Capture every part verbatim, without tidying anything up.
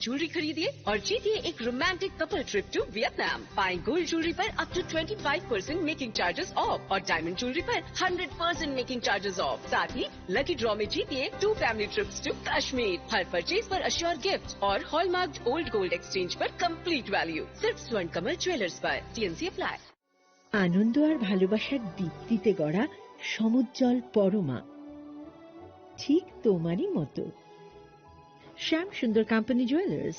ज्वेलरी खरीदिए और जीतिए एक romantic couple trip to Vietnam. पाएं गोल्ड ज्वेलरी पर up to twenty five percent making charges off और डायमंड ज्वेलरी पर hundred percent making charges off. साथ ही लकी ड्रॉ में जीतिए two family trips to Kashmir. हर परचेज पर अश्योर गिफ्ट और हॉलमार्क्ड ओल्ड गोल्ड एक्सचेंज पर कंप्लीट वैल्यू। सिर्फ स्वर्ण कमल ज्वेलर्स पर। TNC apply. আনন্দ আর ভালোবাসার দীপ্তিতে গড়া সমুজ্জ্বল পরমা, ঠিক তোমারই মতো। শ্যাম সুন্দর কোম্পানি জুয়েলার্স,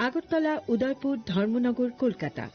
আগরতলা, উদয়পুর, ধর্মনগর, কলকাতা।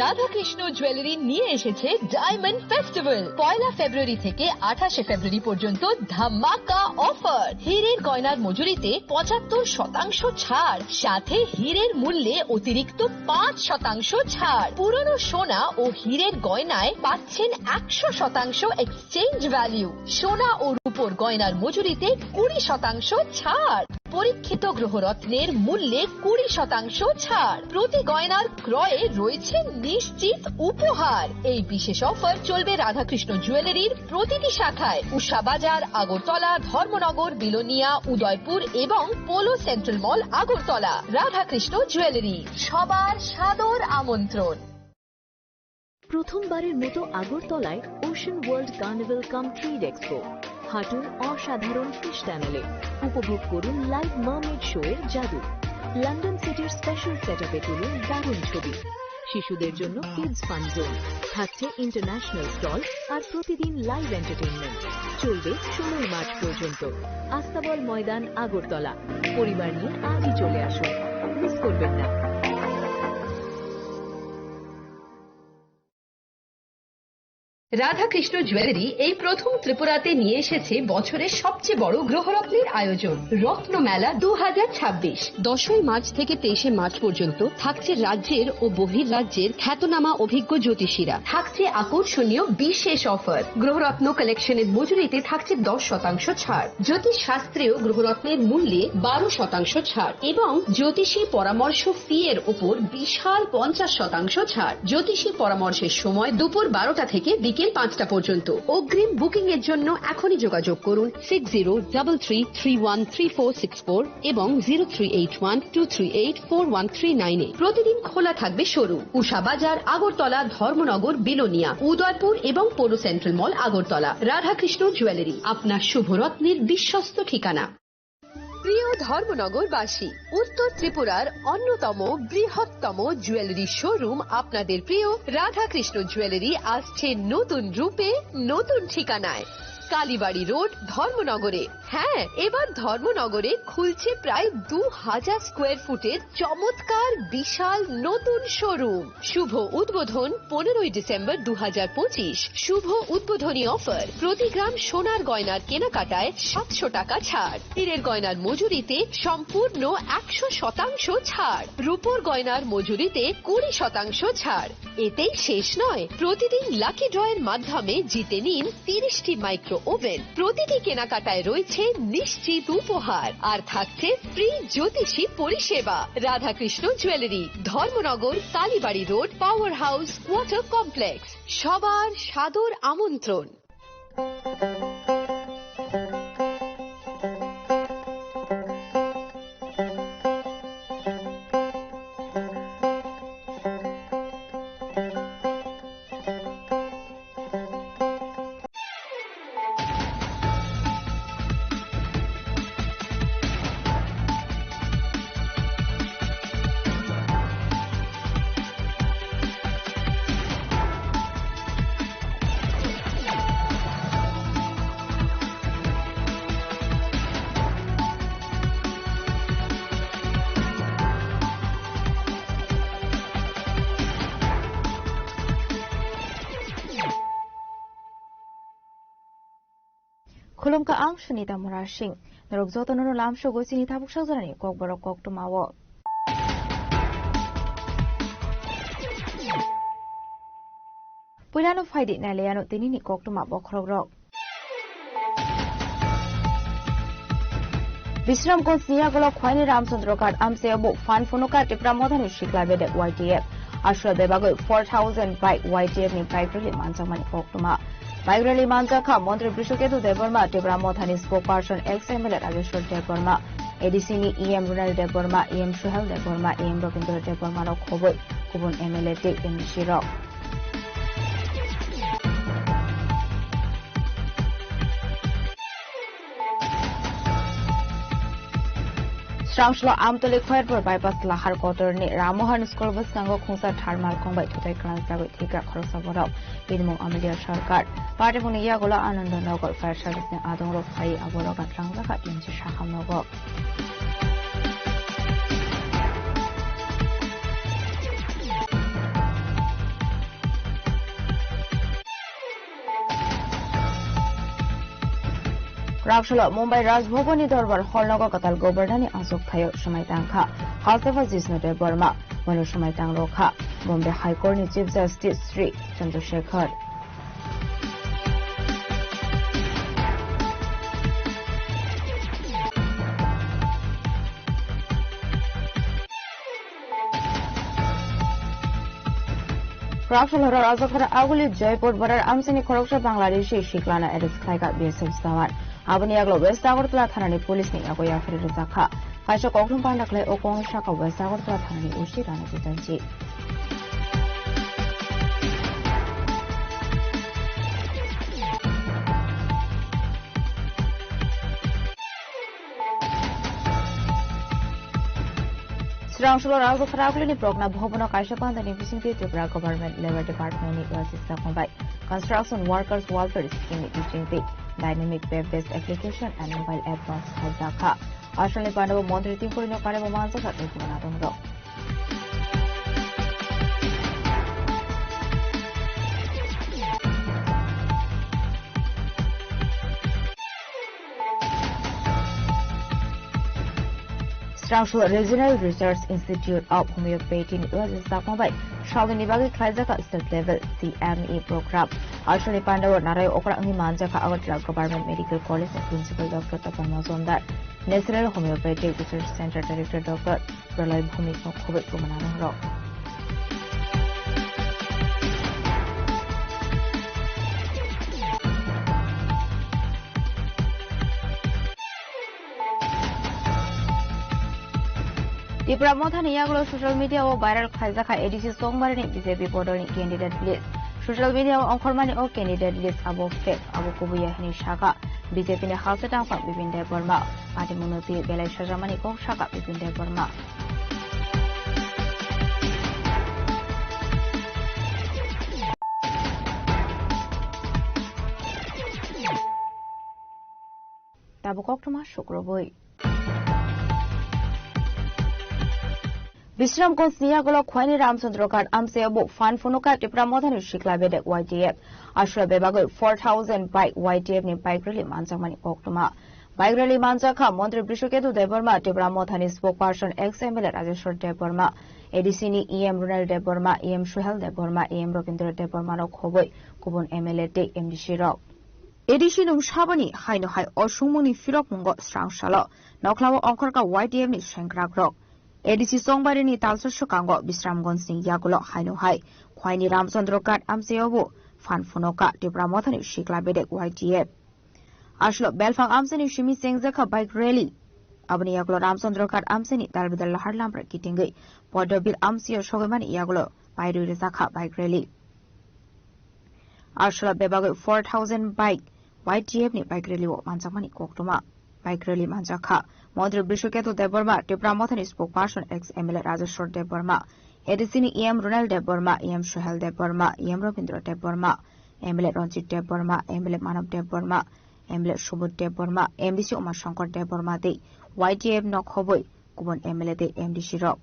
রাধাকৃষ্ণ জুয়েলারি নিয়ে এসেছে ডায়মন্ড ফেস্টিভ্যাল। পয়লা ফেব্রুয়ারি থেকে আঠাশে ফেব্রুয়ারি পর্যন্ত ধামাকা অফার। হীরের গয়নার মজুরিতে পঁচাত্তর শতাংশ ছাড়, সাথে হীরের মূল্যে অতিরিক্ত পাঁচ শতাংশ ছাড়। পুরনো সোনা ও হীরের গয়নায় পাচ্ছেন একশো শতাংশ এক্সচেঞ্জ ভ্যালু। সোনা ও রূপোর গয়নার মজুরিতে কুড়ি শতাংশ ছাড়। পরীক্ষিত গ্রহরত্নের মূল্যে কুড়ি শতাংশ ছাড়। প্রতি গয়নার ক্রয়ে রয়েছে নিশ্চিত উপহার। এই বিশেষ অফার চলবে রাধাকৃষ্ণ জুয়েলারির প্রতিটি শাখায়, উষা বাজার, আগরতলা, ধর্মনগর, বিলোনিয়া, উদয়পুর এবং পোলো সেন্ট্রাল মল, আগরতলা। রাধাকৃষ্ণ জুয়েলারি, সবার সাদর আমন্ত্রণ। প্রথমবারের মতো আগরতলায় ওশান ওয়ার্ল্ড কার্নিভাল কাম ট্রেড এক্সপো। হাঁটুন অসাধারণ ফিশ টানেলে, উপভোগ করুন লাইভ মার্মেড শো এর জাদু। লন্ডন সিটির স্পেশাল সেটআপে তুলুন দারুণ ছবি। শিশুদের জন্য কিডস ফান জোন, থাকছে ইন্টারন্যাশনাল স্টল আর প্রতিদিন লাইভ এন্টারটেইনমেন্ট। চলবে ষোলোই মার্চ পর্যন্ত। আস্তাবল ময়দান, আগরতলা। পরিবার নিয়ে আজই চলে আসুন, মিস করবেন না। রাধাকৃষ্ণ জুয়েলারি এই প্রথম ত্রিপুরাতে নিয়ে এসেছে বছরের সবচেয়ে বড় গ্রহরত্নের আয়োজন, রত্নমেলা দু হাজার ছাব্বিশ। দশই মার্চ থেকে তেইশে মার্চ পর্যন্ত থাকছে রাজ্যের ও বহির রাজ্যের খ্যাতনামা অভিজ্ঞ জ্যোতিষীরা। থাকছে আকর্ষণীয় বিশেষ অফার। গ্রহরত্ন কালেকশনের মজুরিতে থাকছে দশ শতাংশ ছাড়। জ্যোতিষ শাস্ত্রেও গ্রহরত্নের মূল্যে বারো শতাংশ ছাড় এবং জ্যোতিষী পরামর্শ ফি এর উপর বিশাল পঞ্চাশ শতাংশ ছাড়। জ্যোতিষী পরামর্শের সময় দুপুর বারোটা থেকে বিকেল পাঁচটা পর্যন্ত। অগ্রিম বুকিং এর জন্য এখনই যোগাযোগ করুন six zero double three three one three four six four এবং zero three eight one two three eight four one three nine এ। প্রতিদিন খোলা থাকবে শোরুম। উষা বাজার, আগরতলা, ধর্মনগর, বিলোনিয়া, উদয়পুর এবং পৌর সেন্ট্রাল মল, আগরতলা। রাধাকৃষ্ণ জুয়েলারি, আপনার শুভরত্নের বিশ্বস্ত ঠিকানা। প্রিয় ধর্মনগরবাসী, উত্তর ত্রিপুরার অন্যতম বৃহত্তম জুয়েলারি শোরুম আপনাদের প্রিয় রাধাকৃষ্ণ জুয়েলারি আসছে নতুন রূপে, নতুন ঠিকানায়। কালীবাড়ি রোড, ধর্মনগরে। হ্যাঁ, এবার ধর্মনগরে খুলছে প্রায় দু হাজার স্কোয়ার ফুটের চমৎকার বিশাল নতুন শোরুম। শুভ উদ্বোধন পনেরোই ডিসেম্বর দু হাজার পঁচিশ। শুভ উদ্বোধনী অফার, প্রতি গ্রাম সোনার গয়নার কেনাকাটায় সাতশো টাকা ছাড়, হীরের গয়নার মজুরিতে সম্পূর্ণ একশো শতাংশ ছাড়, রূপোর গয়নার মজুরিতে কুড়ি শতাংশ ছাড়। এতেই শেষ নয়, প্রতিদিন লাকি ড্রয়ের মাধ্যমে জিতে নিন তিরিশটি মাইক্রো ওভেন। প্রতিটি কেনাকাটায় রয়েছে নিশ্চিত উপহার, আর থাকছে ফ্রি জ্যোতিষী পরিষেবা। Radhakrishna jewellery, Dharmanagar, Kalibari road, power house, water complex. সবার সাদর আমন্ত্রণ। Khulumkha, ang Sunita Murasing. Norok jotono no lamsogo chini tabuk sakjorani kokborok koktwmao. Puilano phaidi nailaiano tinini koktwma bokhorokrok. Bisramganj ni agulok Khwaini Ramchandra Ghat amchaio bo phan phunukha Tipra Mothani sikla bedek Y T F. Aswra bebagwi four thousand bike Y T F ni bike rally manjakmani koktwma. Bike rally manjakha Montri Brishaketu Debbarma, Tipra Mothani spokesperson ex M L A Rajeshwar Debbarma, A D C ni E M Ronald Debbarma, E M Suhel Debbarma, E M Rabindra Debbarma rok khoboi kubun M L A tei M D C rok. Srangshalo Amtoli Khoyerpur bypass Lahar Kotorni Ramohan School bwskango khungsa tharmal kongbai thutai kwlangjagwi thwikha khoroksa borok. Bini mung Amalia Sarkar. Party mungni yagulo Ananda Nagar fire service ni adongrok phai aborok gatlangjak kha tinchi sakham nogo. Raksalo Mumbai Raj Bhavan ni Dorbar Hall nogo kwtal Governor ni achuk thaio swmai tangkha Halsefa Jishnu Debbarma, bono swmai tang rokha Bombay High Court ni Chief Justice Sri Chandrasekhar. Raksalo Rajakhara aguli Joypur border amchini khoroksa Bangladeshi siklano arrest khlaikha B S F jawan. Aboni yagulo West Agartala thanani police ni yago yaphari rwjakha. Kaisa kokthum panda khlai o kongni saka West Agartala thanani O C Rana Jitanji. Srangshalo Rajakhara agulini Progna Bhavan o kaisa pandani bisingtwi Tripura Government Labour Department ni wajisa kongbai Construction Workers Welfare Scheme ni bisingtwi Dynamic Web Based Application and Mobile App launch khaijakha. Asalni pandao Montri Tingkuri no karebo manjakha tei kubun adongrok. Srangshalo Regional Research Institute of Homeopathy ni wajisa kongbai salni bagwi khlaijakha state level C M E program. Asalni pandao Narai Okra wngwi manjakha Agartala Government Medical College ni Principal Doctor Tapan Majumdar, National Homeopathic Research Center Director Doctor Pralay Bhumik no khoboi kubun adongrok. Tipra Mothani yagulo social media o viral khlaijakha A D C Chongbarini B J P bodolni candidate list. Social media o ongkhormani o candidate list abo fake, abo kubui ya hwnwi sakha B J P ni halsa tangphang Bipin Debbarma. Patimungno twi belai sajamani kok sakha Bipin Debbarma. Tabuk koktwma sukrubui. Bisramganj ni yagulo Khwaini Ramchandra Ghat amchaio bo phan phunukha Tipra Mothani sikla bedek Y T F. Aswra bebagwi four thousand bike Y T F ni bike rally manjakmani koktwma. Bike rally manjakha Montri Brishaketu Debbarma, Tipra Mothani spokesperson ex M L A Rajeshwar Debbarma, A D C ni E M Ronald Debbarma, E M Suhel Debbarma, E M Rabindra Debbarma rok khoboi kubun M L A tei M D C rok. A D C nung sabani haino hai o sungmungni phirokmungo srang salo nokhlao ongkhorkha Y T F ni sengkrakrok. A D C Chongbarini talsa swkango Bisramganj ni yagulo haino hai Khwaini Ramchandra Ghat amchaio bo phan phunukha Tipra Mothani sikla bedek Y T F. Aswlo belphang amchaini simi chengjakha bike rally. Aboni yagulo Ramchandra Ghat amchaini dalbidal lahar lamra kitingwi Poddobir amchaio sogwimani yagulo pairwi rwjakha bike rally. Aswlo bebagwi four thousand bike Y T F ni bike rally o manjakmani koktwma. Bike rally manjakha Montri Brishaketu Debbarma, Tipra Mothani spokesperson ex M L A Rajeshwar Debbarma, A D C ni E M Ronald Debbarma, E M Suhel Debbarma, E M Rabindra Debbarma, M L A Ranjit Debbarma, M L A Manav Debbarma, M L A Subodh Debbarma, M D C Uma Shankar Debbarma tei Y T F no khoboi kubun M L A tei M D C rok.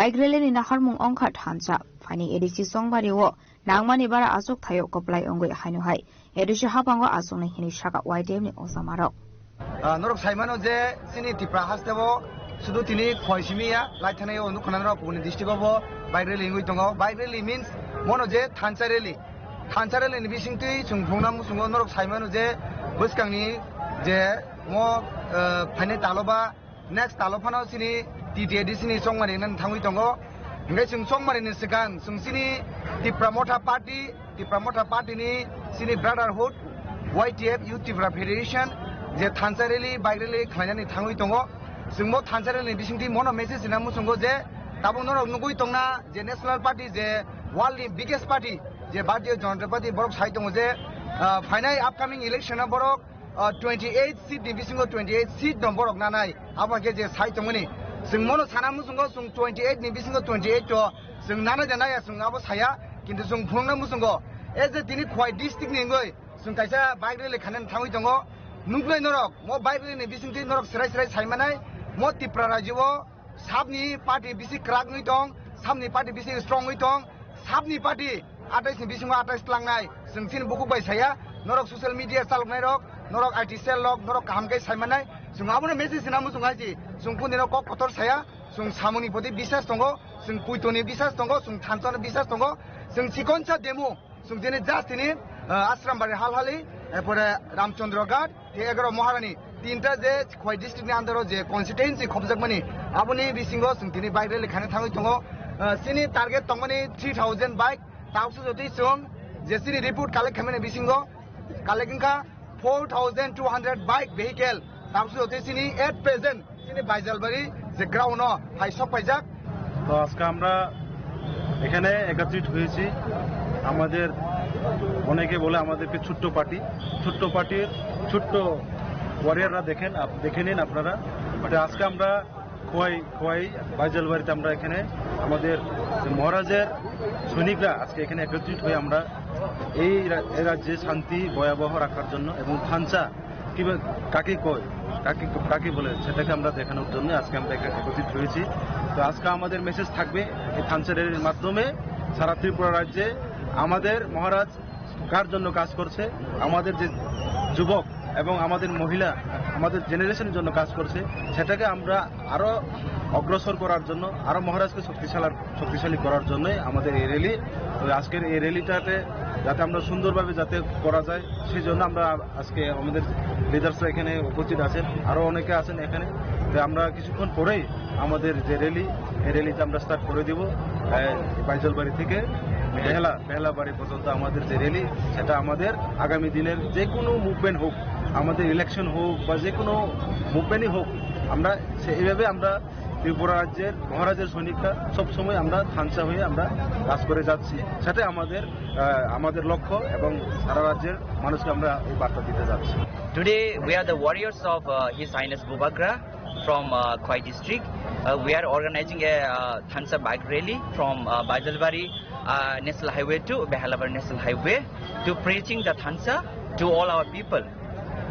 Bike rally ni naharmung wngkha thansa. Phaini A D C Chongmari o nangmani bara achuk thaio kwplai wngwi haino hai A D C hapango achuknai hinwi saka Y T F ni ojamarok. Ah, norok sai mano je chini Tipra haste o sudu tini khoi simi ya, lai thani o nukho na norok kubuni district o bo bike rally wngwi tongo. Bike rally means mono je thansa rally. Thansa rally ni bisingtwi chwng phunukna muchungo norok sai mano je bwskangni je mo, ah, phainai talo ba next talo phano chini T T A D C ni chongmani wngna thangwi tongo. Hingke chwng chongmani ni swkang chwng chini Tipra Motha Party, Tipra Motha Party ni chini Brotherhood, Y T F, Youth Tipra Federation, je thansa rally, bike rally khlainani thangwi tongo. Chwng bo thansa rally ni bisingtwi mono message rina muchungo je tabuk norok nugwi tongna je National Party je world ni biggest party je Bharatiya Janata Party borok sai tongo je, ah, phainai upcoming election o borok ah, twenty eight seat ni bisingo twenty eight seat no borok nanai. Abo khe je sai tongmani. Chwng mono sana muchungo chwng twenty eight ni bisingo twenty eight to chwng nanai da naya chwng abo saya. Kintu chwng phunukna muchungo. E je tini Khowai district ni wngwi chwng kaisa bike rally khainani thangwi tongo. Nuknai norok mo bike rally ni bisingtwi norok serai serai sai manai. Mo Tipra rajyo o sabni party bisi kwrak wngwi tong, sabni party bisi strong wngwi tong, sabni party atais ni bisingo atais tlangnai. Chwng chini bukhuk bai saya, norok social media chaloknai rok, norok I T cell rok, norok kaham khe sai mannai. Chwng abono message rina muchung hai si, chwng kundino kok kotor saya, chwng samungni poti bisas tongo, chwng puitoni bisas tongo, chwng thansano bisas tongo, chwng chikonsa demo. Chwng tini just tini, ah, Ashram Bari Halhali, erpore Ramchandra Ghat, tei egaro Maharani. Tinta je Khowai district ni under o je constituency khobjakmani, aboni bisingo chwng tini bike rally khaina thangwi tongo. Ah, chini target tongmani three thousand bike. Tabukso jotoi chwng je chini report collect khaimani bisingo collect wngkha four thousand two hundred bike vehicle. Tabukso jotoi chini at present chini Baijalbari je ground o hai sok paijak. তো আজকে আমরা এখানে একত্রিত হয়েছি। আমাদের অনেকে বলে আমাদেরকে ছোট্ট পার্টি, ছোট্ট পার্টির ছোট্ট ওয়ারিয়ররা দেখেন, আপ-, দেখে নিন আপনারা। বাট আজকে আমরা খোয়াই, খোয়াই বাইজাল বাড়িতে আমরা এখানে আমাদের মহারাজের সৈনিকরা আজকে এখানে একত্রিত হয়ে আমরা এই রা-, এই রাজ্যে শান্তি ভয়াবহ রাখার জন্য এবং থানচা কিভাবে, কাকে কয়, কাকে, কাকে বলে, সেটাকে আমরা দেখানোর জন্য আজকে আমরা এখানে একত্রিত হয়েছি। তো আজকে আমাদের মেসেজ থাকবে এই থানচা র্যালির মাধ্যমে সারা ত্রিপুরা রাজ্যে আমাদের মহারাজ কার জন্য কাজ করছে, আমাদের যে যুবক এবং আমাদের মহিলা, আমাদের জেনারেশনের জন্য কাজ করছে, সেটাকে আমরা আরো অগ্রসর করার জন্য, আরো মহারাজকে শক্তিশালার-, শক্তিশালী করার জন্যই আমাদের এই র্যালি। তো আজকের এই র্যালিটাতে যাতে আমরা সুন্দরভাবে যাতে করা যায়, সেই জন্য আমরা আজকে আমাদের লিডার্সরা এখানে উপস্থিত আছেন, আরো অনেকে আছেন এখানে। তো আমরা কিছুক্ষণ পরেই আমাদের যে র্যালি, এই র্যালিটা আমরা স্টার্ট করে দিব, আহ, বাইজলবাড়ি থেকে বেহালা, বেহালাবাড়ি পর্যন্ত আমাদের যে র্যালি, সেটা আমাদের আগামী দিনের যে কোনো মুভমেন্ট হোক, আমাদের ইলেকশন হোক বা যে কোনো মুভমেন্টই হোক, আমরা সে-, এইভাবে আমরা ত্রিপুরা রাজ্যের মহারাজের সৈনিকরা সবসময় আমরা থানচা হয়ে আমরা কাজ করে যাচ্ছি। সেটাই আমাদের, আহ, আমাদের লক্ষ্য এবং সারা রাজ্যের মানুষকে আমরা এই বার্তা দিতে যাচ্ছি। Today, we are the warriors of, uh, His Highness Bubagra from, uh, Khowai district. Uh, we are organizing a, uh, Thansa bike rally from, uh, Baijalbari, uh, National Highway to Behalabari National Highway to preaching the Thansa to all our people.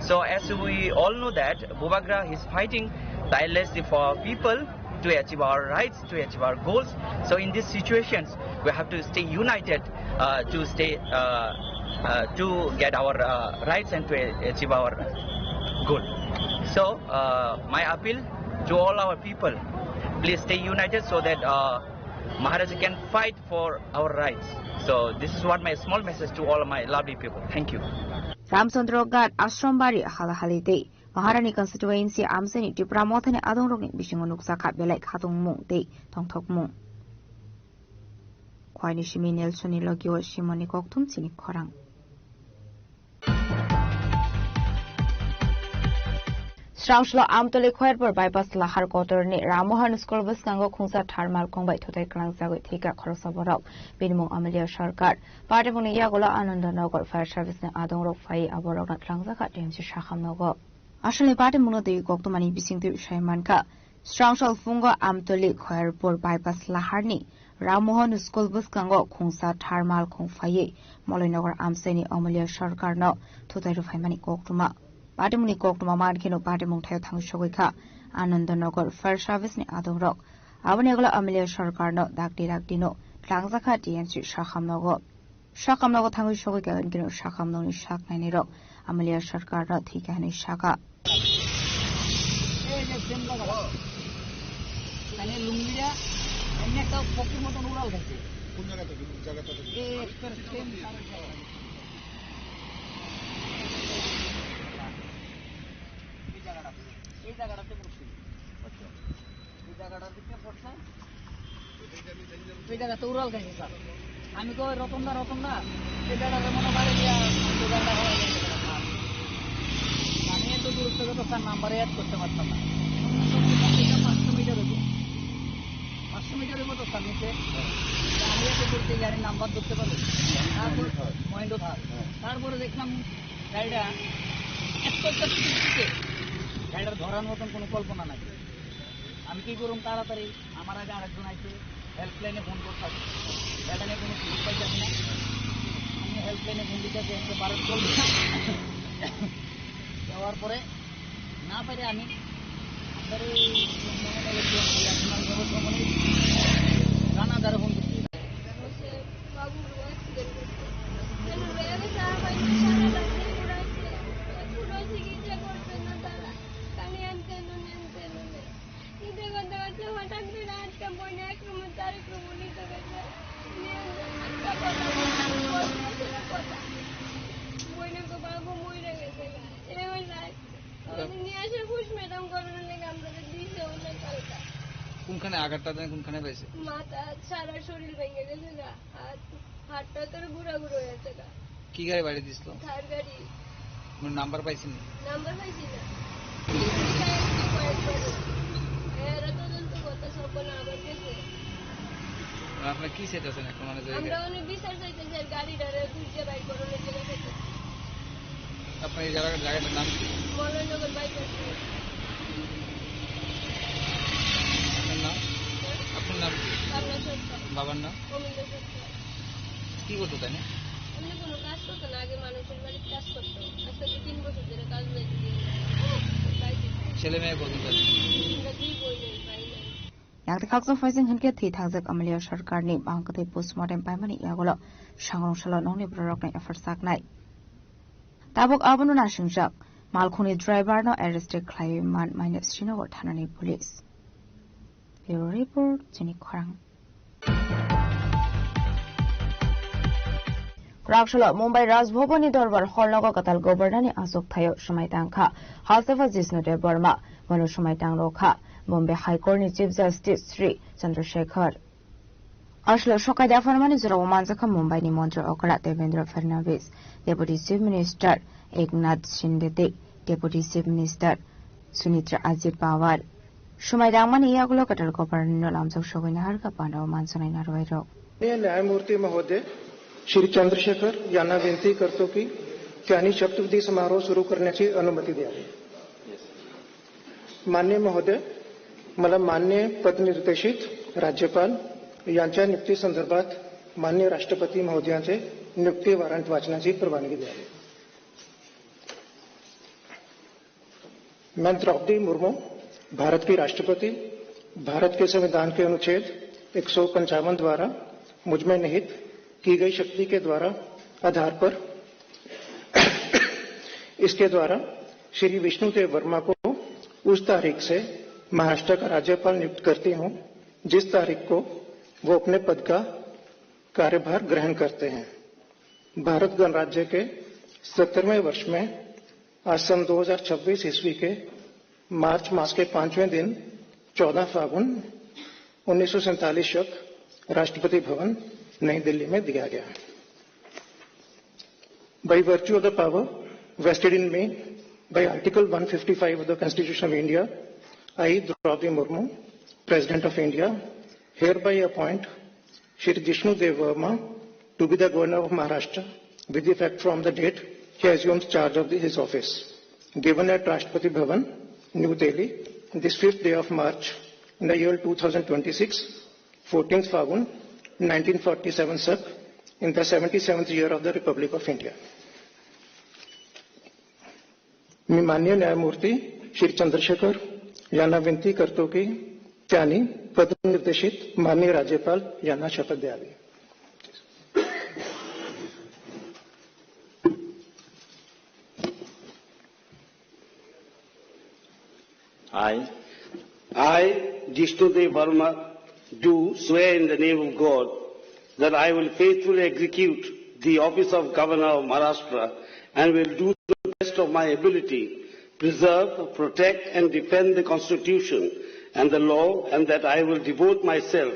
So, as we all know that Bubagra is fighting tirelessly for our people to achieve our rights, to achieve our goals. So in these situations, we have to stay united, uh, to stay, uh, uh, to get our, uh, rights and to a- achieve our goal. So, uh, my appeal to all our people, please stay united so that, uh, Maharaja can fight for our rights. So this is what my small message to all of my lovely people. Thank you. Ramchandra Ghat, Ashram Bari, Halahali tei Maharani constituency amchaini Tipra Mothani adongrokni bisingo nukjakha belai khatungmung tei tongthokmung. Khwaini simi Nelsonni logio Simoni kokthum chini khorang. Srangshlo Amtoli Khoyerpur bypass lahar kotorni Ramohan School bwskango khungsa tharmal kongbai thutai klangjagwi thwikha khoroksa borok. Bini mung Amalia Sarkar. Patimungni yagulo Ananda Nagar Fire Service ni adongrok phai aborokno twlangjakha T M C sakham nogo. Aswlni patimungno twi koktwmani bisingtwi sai mankha. Srangshal phungo Amtoli Khoyerpur bypass laharni Rammohon School bwskango khungsa tharmal khung phaiwi Moloinagar amchaini Amalia Sarkarno thutai rwphaimani koktwma. Patimungni koktwma mankheno patimung thaio thangwi sogwi kha Ananda Nagar Fire Service ni adongrok. Aboni ulo Amelia sarkarno dakti dakti no tlangjak kha T M C sakhamnogo. Sakhamnogo thangwi sogwi kha, hwnkhe no sakhamnokni sak nainai rok Amelia sarkarno thwi kha hwnwi sakha. এই যে সেম জায়গা। মানে লুঙ্গিটা এমনি একটা ফকির মতন উড়াল খাইছে। কোন জায়গা থেকে? কোন জায়গা থেকে? এই একটা সেম জায়গা। এই জায়গাটা, এই জায়গাটাতে পড়ছিল। আচ্ছা। এই জায়গাটার ভিতরে পড়ছে। এই জায়গাতে উড়াল খাইছে স্যার। আমি কই, "রতন দা, রতন দা, এই জায়গাটা মনে হয় বাড়ি দিয়া, এই জায়গাটা হওয়া যায় না।" আমি এত দূর থেকে তো স্যার নাম্বারে অ্যাড করতে পারতাম না। এটা পাঁচশো মিটার হইব। পাঁচশো মিটার হইব তো স্যার নিচে। আমি এত দূর থেকে গাড়ির নাম্বার ধরতে পারবো? তারপর মহেন্দ্র থার। তারপরে দেখলাম গাড়িটা এত একটা পিছন দিকে, গাড়িটা ধরার মতন কোনো কল্পনা নাই। আমি কি করুম, তাড়াতাড়ি আমার আগে আরেকজন আইছে, হেল্পলাইনে ফোন করতে হবে। হেল্পলাইনে কোনো সুযোগ পাইতেছি না। আমি হেল্পলাইনে ফোন দিতেছি, একশো বারো কল দিলাম। দেওয়ার পরে না পারে আমি আপনার এই রানা দ্বারা ফোন করছি। চিকিৎসা করছে না তারা। কানে আনতে নুনে আনতে নুনে। ইতে করতে করতে হঠাৎ করে আজকে বইনে এক রুমে চার এক রুমে নিতে গেছে। নিয়ে আজকে কথা বলতে বলতে এসে কথা। বইনে তো বাবু মরে গেছে গা। এবার রাত। আমি নিয়ে আসে ফুস ম্যাডাম করানোর লেগে আমরা দিয়েছে অনেক হালকা। কোনখানে আঘাতটা দেন, কোনখানে পাইছে? মাথা, সারা শরীর ভেঙে গেছে গা। আর হাতটা তোর গুঁড়া গুঁড়ো হয়ে গেছে গা। কি গাড়ি বাড়ি দিছিল? থার গাড়ি। কোনো নাম্বার পাইছেন না? নাম্বার পাইছি না। পুলিশ আইসে কয়েকবার। এরা তদন্ত করতে সব বলে আবার গেছে। আর আপনারা কি চাইতেছেন এখন? মানে যে আমরা অনেক বিচার চাইতেছি আর গাড়ি ডারে খুঁজে বাইর করানোর জন্য চাইতেছি। আপনার এই জায়গা, জায়গাটার নাম কি? মলয়নগর বাইপাস। আপনার নাম? হ্যাঁ? আপনার নাম কি? পাবনা সরকার। বাবার নাম? অমিন্দ সরকার। কি করতো তাই না? এমনি কোনো কাজ করতো না, আগে মানুষের বাড়িতে কাজ করতো। আজ থেকে তিন বছর ধরে কাজ নাই। ছেলে মেয়ে কজন তার? আমরা দুই বোন, ভাই নাই। Yakti khakchang phaising hinkhe thwi thangjak Amelia sarkarni bangkwtwi postmortem paimani yagulo sangrong salo nokni bororokno F I R saknai. Tabuk abono nasingjak malkhungni driver no arrest khlaiwi man manya Srinagar thanani police. Bureau report, chini khorang. Raksalo Mumbai Raj Bhavan ni Dorbar Hall nogo kwtal Governor ni achuk thaio swmai tangkha Halsafa Jishnu Debbarma, bono swmai tang rokha Bombay High Court ni Chief Justice Sri Chandrasekhar. Aswk sokai da pharmani jorao manjakha Mumbai ni Montri okra Devendra Fadnavis, Deputy Chief Minister Eknath Shinde tei Deputy Chief Minister Sunitra Ajit Pawar. Swmai tangmani yagulo kwtal Governor no lamjak sogwi naharkha pandao manjaknai narwai rok. माननीय न्यायमूर्ति महोदय श्री चंद्रशेखर यांना विनती करतो की त्यांनी शपथविधी समारोह सुरू करण्याची अनुमती द्यावी. माननीय महोदय, मला माननीय पदनिर्देशित राज्यपाल यांच्या नियुक्ती संदर्भात माननीय राष्ट्रपती महोदयांचे नियुक्ती वॉरंट वाचनाची परवानगी द्यावी. मैं द्रौपदी मुर्मू, भारत की राष्ट्रपति, भारत के संविधान के अनुच्छेद एक सौ पंचावन द्वारा मुझ में निहित की गई शक्ति के द्वारा, आधार पर, इसके द्वारा श्री विष्णु देव वर्मा को उस तारीख से महाराष्ट्र का राज्यपाल नियुक्त करती हूँ, जिस तारीख को वो अपने पद का कार्यभार ग्रहण करते हैं. भारत गणराज्य के सत्तरवें वर्ष में आज सन दो हज़ार छब्बीस ईस्वी के मार्च मास के पांचवें दिन चौदह फागुन उन्नीस सौ सैंतालीस शक राष्ट्रपति भवन नई दिल्ली में दिया गया. By virtue of the power vested in me by Article one fifty-five of the Constitution of India, I, Draupadi Murmu, President of India, hereby appoint Shri Jishnu Dev Verma to be the Governor of Maharashtra with effect from the date he assumes charge of the, his office. Given at Rashtrapati Bhavan, New Delhi, this fifth day of March in the year two thousand twenty-six, fourteenth Fagun, nineteen forty-seven Sep, in the seventy-seventh year of the Republic of India. मी माननीय न्यायमूर्ती श्री चंद्रशेखर यांना विनती करतो की जानी प्रथम निर्देशित माननीय राज्यपाल यांना शपथ द्यावी। I, I, Jishnu Dev Verma, do swear in the name of God that I will faithfully execute the office of Governor of Maharashtra and will do the best of my ability, preserve, protect and defend the Constitution and the law, and that I will devote myself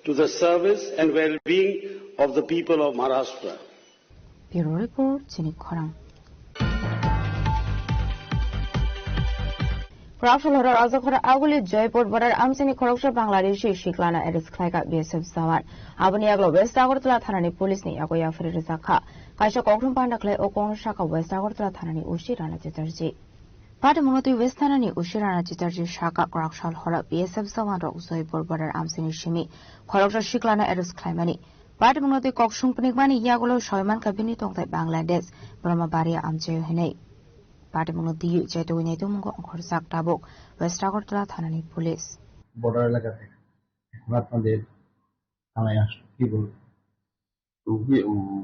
to the service and well-being of the people of Maharashtra. Bureau Report, Chini Khorang. Kwraksal horo Rajakhor aguli Joypur border amchini khoroksa Bangladeshi siklano arrest khlaikha B S F jawan. Aboni yagulo West Agartala thanani police ni yago yaphari rwjakha. Kaisa kokrwng panda khlai o kokno sakha West Agartala thanani O C Rana Chatterjee. Patimungno twi West thanani O C Rana Chatterjee sakha kwraksal horo B S F jawan rok Joypur border amchini simi khoroksa siklano arrest khlaimani. Patimungno twi kok sung pnikmani yagulo soi mankha bini tongthai Bangladesh, Brahmabaria amchaio hinwi. Patimungno twiwi chaitugwi naitugmungo ongkhorjak tabuk West Agartala thanani police. Border এলাকাতে এখন আপনাদের থানায় আসলো, কি বলবেন?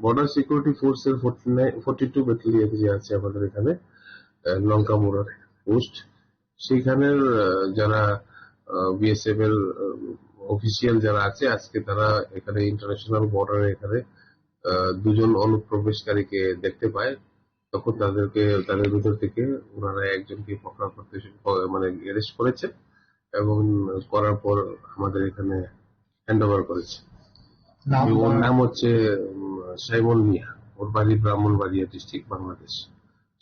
Border security ফোর্সের forty nine, forty two battalion যে আছে আমাদের এখানে, আহ, লঙ্কামুড়ার পোস্ট, সেখানের, আহ, যারা, আহ, বিএসএফ এর, আহ, অফিসিয়াল যারা আছে, আজকে তারা এখানে ইন্টারন্যাশনাল বর্ডারে এখানে, আহ, দুজন অনুপ্রবেশকারীকে দেখতে পায়। তখন তাদেরকে, তাদের ভিতর থেকে ওনারা একজনকে পকড়া করতে শুরু করে, মানে, অ্যারেস্ট করেছে এবং করার পর আমাদের এখানে হ্যান্ড ওভার করেছে। নাম ওর তার? নাম হচ্ছে, উম, সাইমন মিয়া। ওর বাড়ি ব্রাহ্মণবাড়িয়া ডিস্ট্রিক্ট, বাংলাদেশ।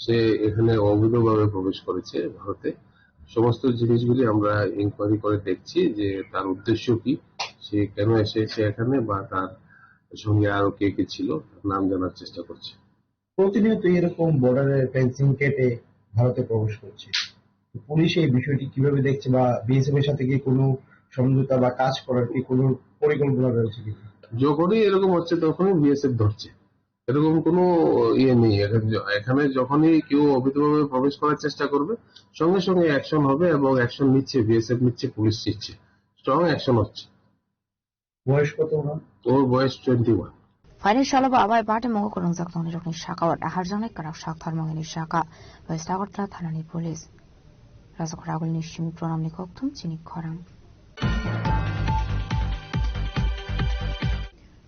সে এখানে অবৈধভাবে প্রবেশ করেছে ভারতে। সমস্ত জিনিসগুলি আমরা ইনকোয়ারি করে দেখছি যে তার উদ্দেশ্য কি, সে কেন এসেছে এখানে বা তার সঙ্গে আরো কে কে ছিল, তার নাম জানার চেষ্টা করছি। প্রতিনিয়ত এরকম বর্ডারের ফেন্সিং কেটে ভারতে প্রবেশ করছে। তো পুলিশ এই বিষয়টি কিভাবে দেখছে বা বিএসএফ এর সাথে কি কোনো সমঝোতা বা কাজ করার কি কোনো পরিকল্পনা রয়েছে কিনা? যখনই এরকম হচ্ছে তখনই বিএসএফ ধরছে, এরকম কোনো ইয়ে নেই। এখানে য-, এখানে যখনই কেউ অবৈধভাবে প্রবেশ করার চেষ্টা করবে, সঙ্গে সঙ্গে অ্যাকশন হবে এবং অ্যাকশন নিচ্ছে বিএসএফ, নিচ্ছে পুলিশ, নিচ্ছে, স্ট্রং অ্যাকশন হচ্ছে। বয়স কত ওনার? ওর বয়স twenty one. Phaini salo bo abai patimung kwrwngjak tongnirokni saka o daharjaknai kwrak sak tharmung hwnwi saka West Agartala thanani police. Rajakhor agulini simi pranamni kokthum chini khorang.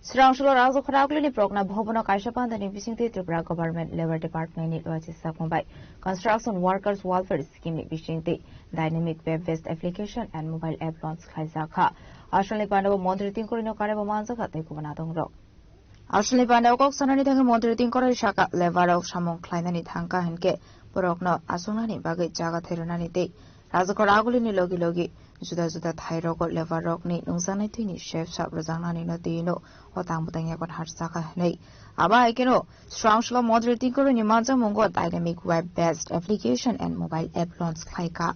Srangsulo Rajakhor agulini prokna bhobono kaisa pandani bisingtwi Tripura Government Labour Department ni loichi sakmung bai Construction Workers Welfare Scheme ni bisingtwi Dynamic Web Based Application and Mobile App launch khlaijakha. Asalni pandao montri tingkorino karebo manjakha tei kubun adongrok. Asalni pandao kok sanani thangwi montri tingkoroi saka, labour rok samung khlainani thangkha hinkhe borokno achuknani bagwi jaga thai rwnani tei Rajakhor agulini logi logi juda juda thai rogo labour rokni nungjaknai twini sep sap rwjaknani no twi no o tang bwtang yapan harjakha hinwi. Abo hai kheno Srangsulo montri tingkoroni manjakmungo Dynamic Web Based Application and Mobile App launch khlaikha.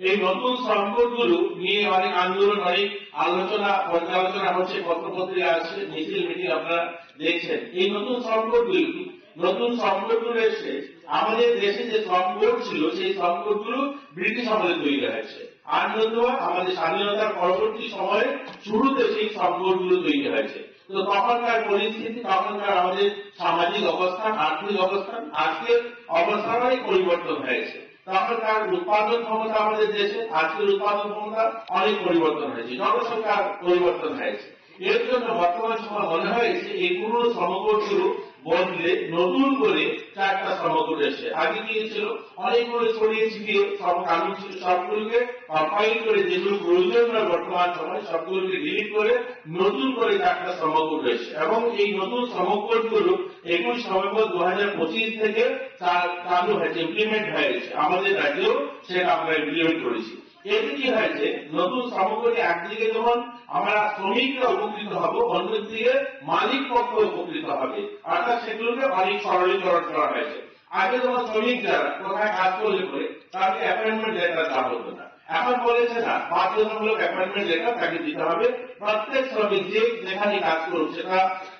এই নতুন শ্রম কোডগুলো নিয়ে অনেক আন্দোলন, অনেক আলোচনা, পর্যালোচনা হচ্ছে, পত্রপত্রিকা আসছে, মিছিল মিটিং আপনারা দেখছেন। এই নতুন শ্রম কোডগুলো, নতুন শ্রম কোডগুলো এসে আমাদের দেশে যে শ্রম কোড ছিল, সেই শ্রম কোডগুলো ব্রিটিশ আমলে তৈরি হয়েছে। আর নতুবা আমাদের স্বাধীনতার পরবর্তী সময়ে শুরুতে সেই শ্রম কোডগুলো তৈরি হয়েছে। তো তখনকার পরিস্থিতি, তখনকার আমাদের সামাজিক অবস্থান, আর্থিক অবস্থান, আজকের অবস্থান অনেক পরিবর্তন হয়েছে। তখনকার উৎপাদন ক্ষমতা আমাদের দেশে, আজকের উৎপাদন ক্ষমতা অনেক পরিবর্তন হয়েছে, জনসংখ্যার পরিবর্তন হয়েছে। এর জন্য বর্তমান সময় মনে হয়েছে এই পুরনো শ্রম কোডগুলো বদলে নতুন করে চারটা শ্রম কোড এসেছে। আগে কি ছিল? অনেকগুলো ছড়িয়ে ছিটিয়ে শ্রম কানুন ছিল, সবগুলোকে কম্পাইল করে যেগুলো প্রয়োজন নয় বর্তমান সময় সবগুলোকে ডিলিট করে নতুন করে চারটা শ্রম কোড এসেছে। এবং এই নতুন শ্রম কোডগুলো একুশ নভেম্বর দু হাজার পঁচিশ থেকে চা-, চালু হয়েছে, ইমপ্লিমেন্ট হয়েছে। আমাদের রাজ্যেও সেটা আমরা ইমপ্লিমেন্ট করেছি। এতে কি হয়েছে? নতুন শ্রম কোডে একদিকে যেমন আমরা শ্রমিকরা উপকৃত হব, অন্যদিকে মালিক পক্ষ উপকৃত হবে, অর্থাৎ সেগুলোকে অনেক সরলীকরণ করা হয়েছে। আগে যেমন শ্রমিক যারা কোথায় কাজ করলে পরে তাকে অ্যাপয়েন্টমেন্ট লেটার দেওয়া হতো না, এখন বলেছে না, বাধ্যতামূলক অ্যাপয়েন্টমেন্ট লেটার তাকে দিতে হবে। প্রত্যেক শ্রমিক যে যেখানে কাজ করুক, সেটা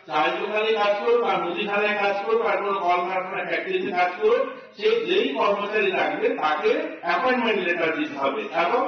চায়ের দোকানে কাজ করুক, আর মুদিখানায় কাজ করুক, আর কোনো কলকারখানা ফ্যাক্টরিতে কাজ করুক, সে যেই কর্মচারী থাকবে তাকে অ্যাপয়েন্টমেন্ট লেটার দিতে হবে এবং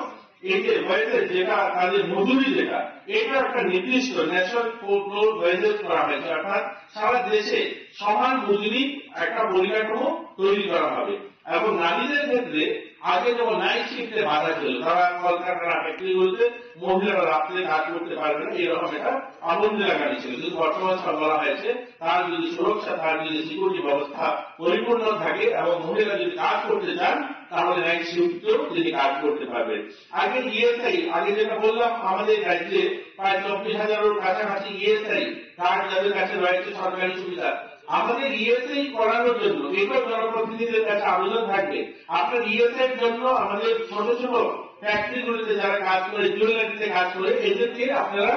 এই যে ওয়েজেস, যেটা তাদের মজুরি, যেটা, এটা একটা নির্দিষ্ট ন্যাশনাল ফ্লোর ওয়েজেস করা হয়েছে, অর্থাৎ সারা দেশে সমান মজুরি একটা পরিকাঠামো তৈরি করা হবে। এবং নারীদের ক্ষেত্রে আগে যেমন নাইট শিফটে বাধা ছিল, তারা কলকারখানা, ফ্যাক্টরিগুলোতে মহিলারা রাত্রে কাজ করতে পারবে না, এরকম একটা আবরণ লাগানো ছিল। কিন্তু বর্তমান সময় বলা হয়েছে, তার যদি সুরক্ষা, তার যদি সিকিউরিটি ব্যবস্থা পরিপূর্ণ থাকে এবং মহিলা যদি কাজ করতে চান, তাহলে নাইট শিফটেও তিনি কাজ করতে পারবেন। আগে ইএসআই, আগে যেটা বললাম, আমাদের রাজ্যে প্রায় চব্বিশ হাজারের কাছাকাছি ইএসআই কার্ড যাদের কাছে রয়েছে সরকারি সুবিধা। আমাদের ইএসআই করানোর জন্য, এটাও জনপ্রতিনিধিদের কাছে আবেদন থাকবে, আপনার ইএসআই এর জন্য আমাদের ছোট ছোট ফ্যাক্টরিগুলোতে যারা কাজ করে, জুয়েলারিতে কাজ করে, এদেরকে আপনারা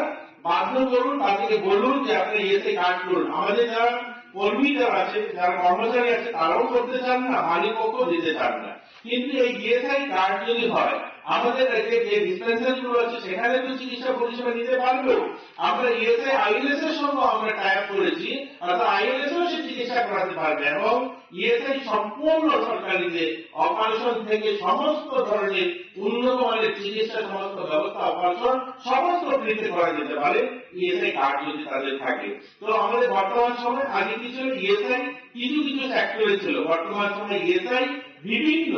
বাধ্য করুন, তাদেরকে বলুন যে আপনারা ইএসআই কার্ড করুন। আমাদের যারা কর্মী যারা আছে, যারা কর্মচারী আছে, তারাও করতে চান না, মালিক পক্ষ দিতে চান না। কিন্তু এই ইএসআই কার্ড যদি হয়, আমাদের রাজ্যে যে ডিসপেন্সারি গুলো আছে, সেখানে তো চিকিৎসা পরিষেবা নিতে পারবেও। আমরা ইএসআই আইএলএস এর সঙ্গে আমরা টাই আপ করেছি, অর্থাৎ আইএলএস ও সে চিকিৎসা করাতে পারবে এবং ইএসআই সম্পূর্ণ সরকারিতে অপারেশন থেকে সমস্ত ধরনের উন্নত মানের চিকিৎসা, সমস্ত ব্যবস্থা, অপারেশন সমস্ত ফ্রিতে করা যেতে পারে ইএসআই কার্ড যদি তাদের থাকে। তো আমাদের বর্তমান সময় আগে কি ছিল, ইএসআই কিছু কিছু সেক্টরে ছিল, বর্তমান সময় ইএসআই বিভিন্ন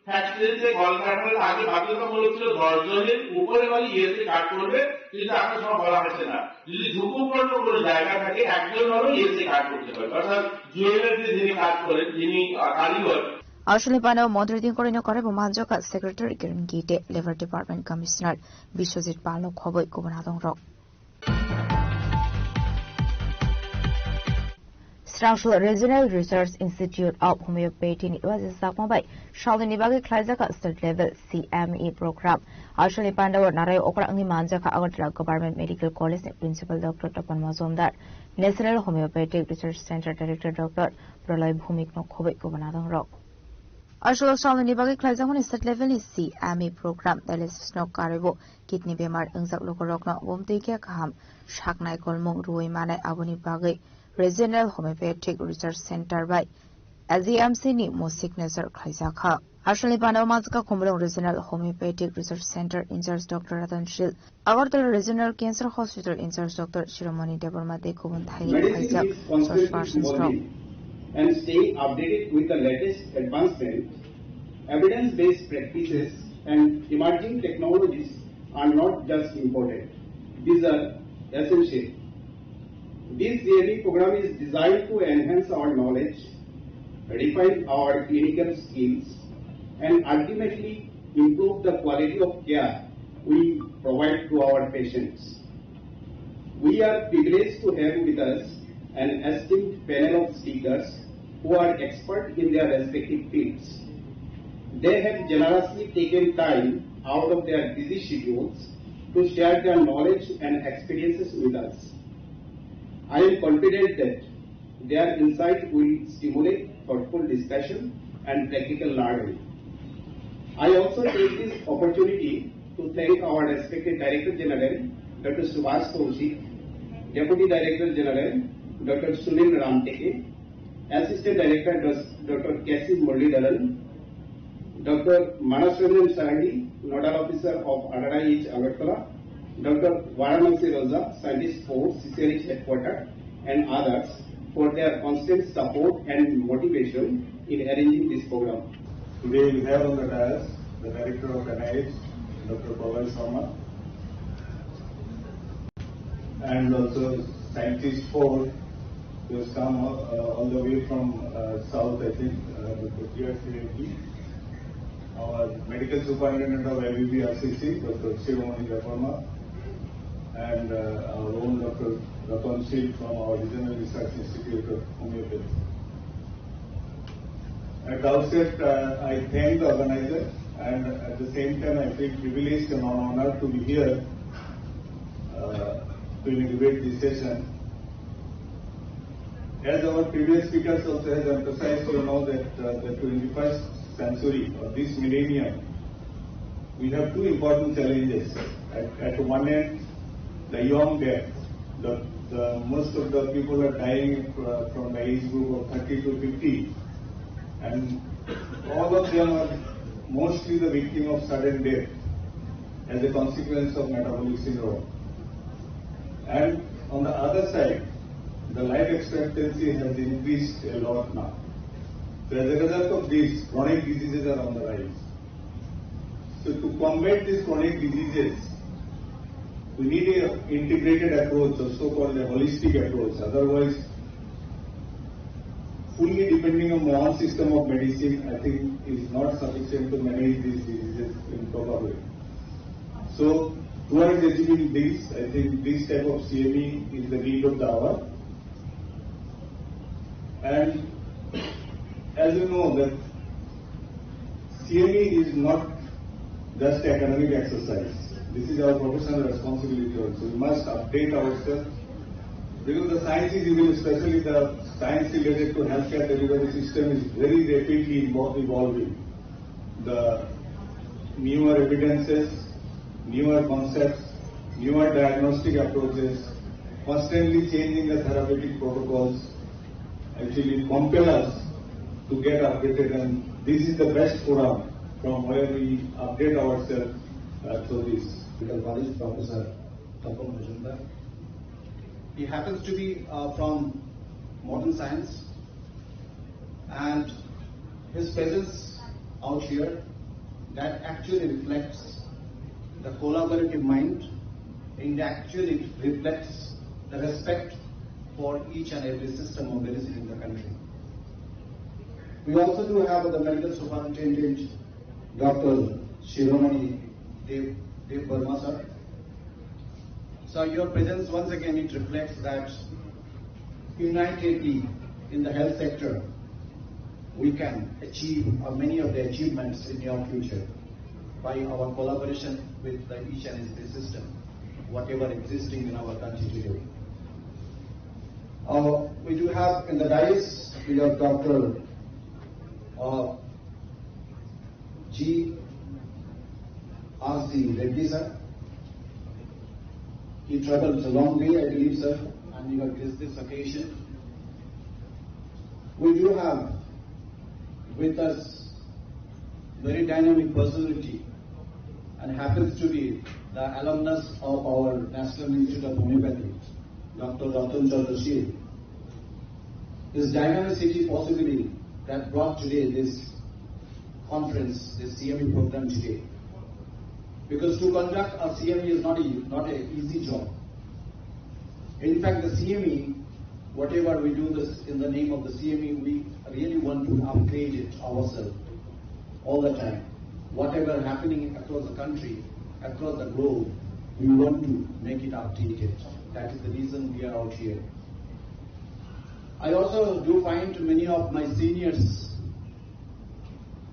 ফ্যাক্টরিতে, কলকারখানাতে আগে বাধ্যতামূলক ছিল দশ জনের উপরে মানে ইএসআই কার্ড করবে, কিন্তু এখন সব বলা হচ্ছে না। যদি ঝুঁকিপূর্ণ কোনো জায়গা থাকে, একজন হলেও ইএসআই কার্ড করতে পারে। অর্থাৎ জুয়েলারিতে যিনি কাজ করেন, যিনি, আহ, কারিগর, Ausholi panao montri tingkorino karwi bo manjokha Secretary Kiran Gite, Labour Department Commissioner Biswajit Pal no khoboi kubun adongrok. Srangsul Regional Research Institute of Homeopathy ni uaisa sakma bai salnwini bagwi khlaijakha state level C M E program. Ausholi pandao narai okra wngwi manjakha Agartala Government Medical College ni Principal Doctor Tapan Majumdar, National Homeopathic Research Center Director Doctor Praloy Bhumik no khoboi kubun adongrok. Ausholo salnwini bagwi khlaijakmani state level ni C M E program dialysis no karwi bo kidney bemar wngjak lukurokno bumtwi khe kaham saknai kolmung rwui manai, aboni bagwi Regional Homeopathic Research Center bai G M C ni mo signature khlaijakha. Ausholi panao manjakha Khumulwng Regional Homeopathic Research Center in charge Doctor Ratan Shil, Agartala Regional Cancer Hospital in charge Doctor Shiromoni Debbarma tei kubun thaini khaijak source persons rok. And staying updated with the latest advancement, evidence-based practices and emerging technologies are not just important, these are essential. This yearly program is designed to enhance our knowledge, refine our clinical skills, and ultimately improve the quality of care we provide to our patients. We are privileged to have with us an esteemed panel of speakers who are expert in their respective fields. They have generously taken time out of their busy schedules to share their knowledge and experiences with us. I am confident that their insight will stimulate thoughtful discussion and practical learning. I also take this opportunity to thank our respected Director General, Doctor Subhash Kaushik, Deputy Director General, Doctor Sunil Ramteke, Assistant Director, Doctor K C Muralidharan, Doctor Manas Ranjan Sarangi, Nodal Officer of R R I H Agartala, Doctor Varanasi Raja, Scientist for C C R H Headquarter, and others for their constant support and motivation in arranging this program. Today we have on the dais the Director of N I H, Doctor Pralay Sharma, and also scientist four, who has come, uh, all the way from, uh, south, I think, uh, Doctor T R Srireddy, our medical superintendent of I B B R C C, Doctor Shiromani Debbarma, and, uh, our own Doctor Ratan Shil from our Regional Research Institute of Homeopathy. At the outset, uh, I thank the organizer, and at the same time I feel privileged and honored to be here, uh, to inaugurate this session. As our previous speakers also has emphasized, you know that, uh, the twenty-first century or this millennium, we have two important challenges. At, at one end, the young death. The, the most of the people are dying, uh, from the age group of thirty to fifty, and all of them are mostly the victim of sudden death. as a consequence of metabolic syndrome. And on the other side, the life expectancy has increased a lot now. So as a result of this, chronic diseases are on the rise. So to combat these chronic diseases, we need a integrated approach, or so-called a holistic approach. Otherwise, fully depending on one system of medicine, I think, is not sufficient to manage these diseases in proper way. So, towards achieving this, I think this type of C M E is the need of the hour. And as you know that C M E is not just academic exercise. This is our professional responsibility also. We must update ourselves because the science is even, especially the science related to healthcare delivery system, is very rapidly evol- evolving. The newer evidences, newer concepts, newer diagnostic approaches, constantly changing the therapeutic protocols actually compel us to get updated, and this is the best forum from where we update ourselves uh, through this. Medical College, Professor Tapan Majumdar. He happens to be uh, from modern science, and his presence out here, that actually reflects the collaborative mind, and actually reflects the respect for each and every system of medicine in the country. We also do have the medical superintendent, Doctor Shiromani Dev, Dev Verma sir. So your presence, once again, it reflects that unitedly in the health sector, we can achieve uh, many of the achievements in your future by our collaboration with the each and every system, whatever existing in our country today. Uh, we do have in the dais, we have Doctor uh, G R C Reddy sir. He traveled a long way, I believe, sir, and you have graced this occasion. We do have with us very dynamic personality and happens to be the alumnus of our National Institute of Homeopathy, Doctor Ratan Chandra Shil. This dynamicity possibly that brought today this conference, this C M E program today. Because to conduct a C M E is not a, not a easy job. In fact, the C M E, whatever we do this in the name of the C M E, we really want to upgrade it ourselves all the time. Whatever happening across the country, across the globe, we want to make it updated. That is the reason we are out here. I also do find many of my seniors,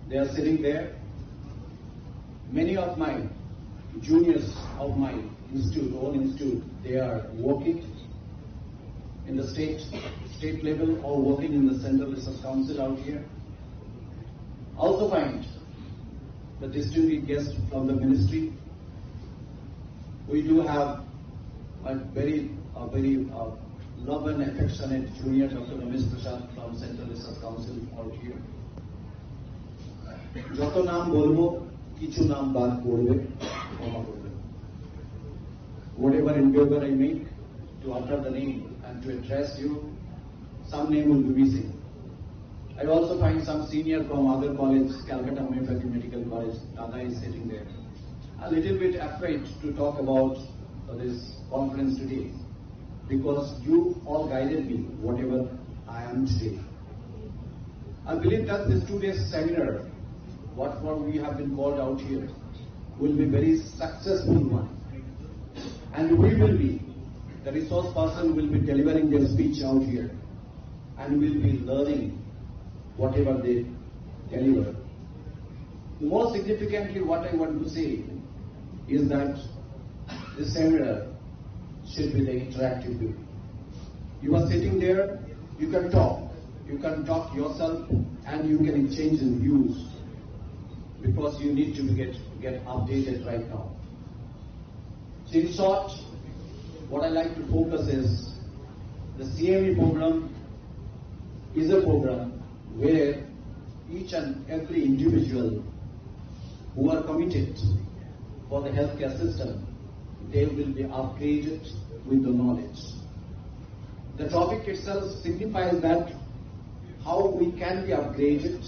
they are sitting there. Many of my juniors of my institute, own institute, they are working in the state, state level or working in the Central Research Council out here. Also find the distinguished guests from the ministry. We do have a very, a very uh, love and affectionate junior Doctor Ramesh Prasad from Central Research Council out here. যত নাম বলবো, কিছু নাম বাদ পড়বে, ক্ষমা করবে। Whatever endeavor I make to utter the name and to address you, some name will be missing. I also find some senior from other college, Calcutta Homeopathy Medical College, Dada is sitting there. A little bit afraid to talk about this conference today because you all guided me whatever I am today. I believe that this two days seminar, what for we have been called out here, will be very successful one. And we will be, the resource person will be delivering their speech out here. And will be learning whatever they deliver. More significantly, what I want to say is that this seminar should be the interactive way. You are sitting there, you can talk. You can talk yourself and you can exchange in views because you need to get, get updated right now. So in short, what I like to focus is the C M E program is a program where each and every individual who are committed for the healthcare system, they will be upgraded with the knowledge. The topic itself signifies that how we can be upgraded,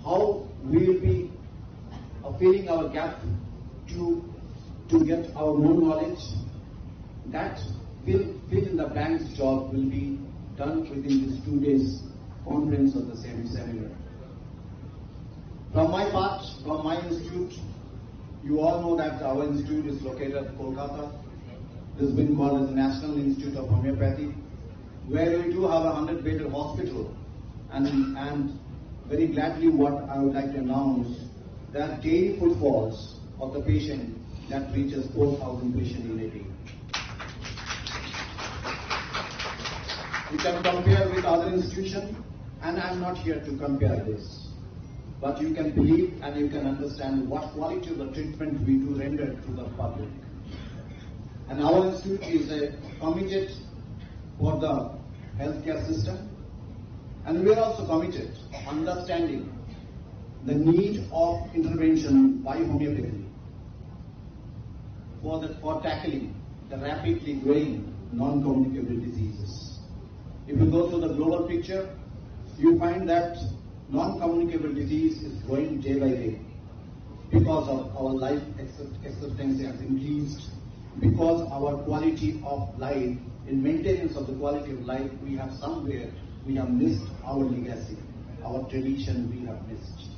how we will be uh, filling our gap to, to get our more knowledge. That will fill in the bank's job will be done within these two days conference of the same seminar. From my part, from my institute, you all know that our institute is located at Kolkata. This has been called as the National Institute of Homeopathy, where we do have a hundred-bedded hospital. And, and very gladly what I would like to announce that daily footfalls of the patient that reaches four thousand patient in a day. You can compare with other institutions, and I'm not here to compare this. But you can believe and you can understand what quality of the treatment we do render to the public. And our institute is a committed for the healthcare system, and we are also committed understanding the need of intervention by homeopathy for the, for tackling the rapidly growing non-communicable diseases. If you go through the global picture, you find that non-communicable disease is growing day by day because of our life accept- acceptance has increased, because our quality of life, in maintenance of the quality of life, we have somewhere, we have missed our legacy, our tradition we have missed.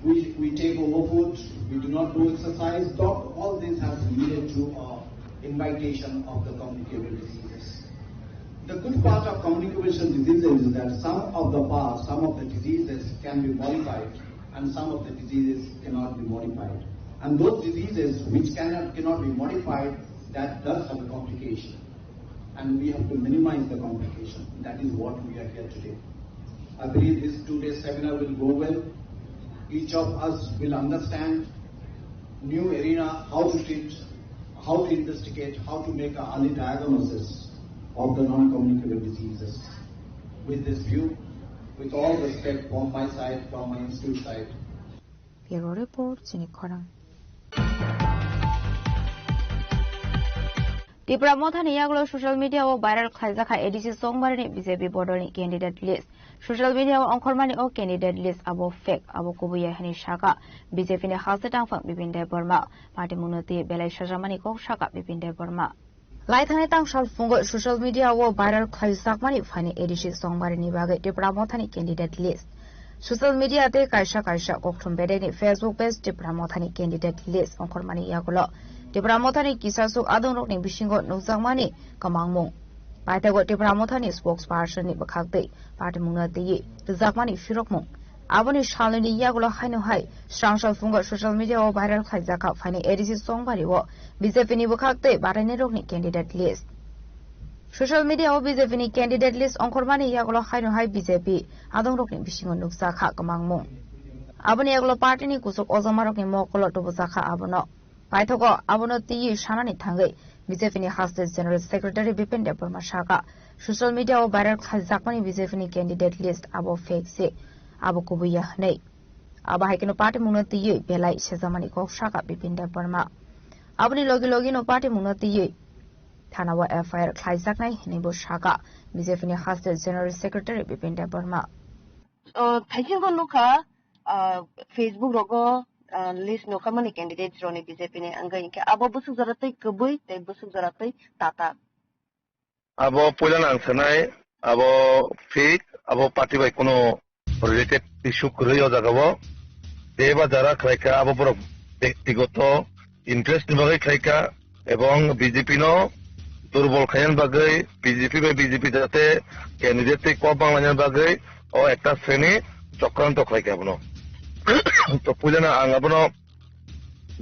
We, we take over food, we do not do exercise, but all this has led to a invitation of the communicable diseases. The good part of communicable diseases is that some of the past, some of the diseases can be modified and some of the diseases cannot be modified. And those diseases which cannot, cannot be modified, that does have a complication. And we have to minimize the complication. That is what we are here today. I believe this two-day seminar will go well. Each of us will understand new arena, how to treat, how to investigate, how to make an early diagnosis of the non-communicable diseases. With this view, with all respect from my side, from my institute side, Bureau Report, Chini Khorang. Tipra Mothani yagulo social media o viral khlaijak kha A D C Chongbarini B J P bodolni candidate list. Social media o ongkhormani o candidate list abo fake, abo kubui ya hwnwi sakha B J P ni haste tangphang Bipin Debbarma. Party mungno twi belai sajamani kok sakha Bipin Debbarma. Laithangni tangsal phungo social media o viral khlaijakmani phaini A D C Chongbarini bagwi Tipra Mothani candidate list. Social media tei kaisa kaisa kokthum bedekni Facebook page Tipra Mothani candidate list ongkhormani yagulo Tipra Mothani kisasuk adongrokni bisingo nukjakmani kwmangmung. Paithago Tipra Mothani spokesperson ni bwkhak twi party mungno twiwi rwjakmani phirokmung. Aboni salnwini yagulo haino hai srangsa phungo social media o viral khlaijak kha phaini A D C Chongbari o B J P ni bwkhak tei batainairokni candidate list. Social media o B J P ni candidate list ongkhormani yagulo haino hai B J P adongrokni bisingo nukjak kha kwmangmung. Aboni yagulo party ni kuchuk ojomarokni mokolo tubujak kha abono. Paithago abono twiwi sanani thangwi B J P ni haste General Secretary Bipin Debbarma sakha, social media o viral khlaijakmani B J P ni candidate list abo fake se, abo kubui ya hwnwi. Abo hai kheno party mungno twiwi belai sejamani kok sakha Bipin Debbarma. Aboni logi logi no party mungno twiwi thana o F I R khlaijaknai hwnwi bo sakha B J P ni haste General Secretary Bipin Debbarma. O, thaisingo nukha, ah, Facebook rogo, ah, list nukhamani candidates roni B J P ni wngwi, hinkhe abo bwswk jora twi kwbwi tei bwswk jora twi tata. Abo puilano ang sanai, abo fake, abo party bai kuno related issue kwrwi o jaga o. Tei ba jara khlaikha abo borok bektigoto interest ni bagwi khlaikha, ebong B J P no durbol khaina bagwi, B J P bai B J P jate candidate tei kok banglaina bagwi o ekta sreni chokranto khlaikha abono. To puilano ang abono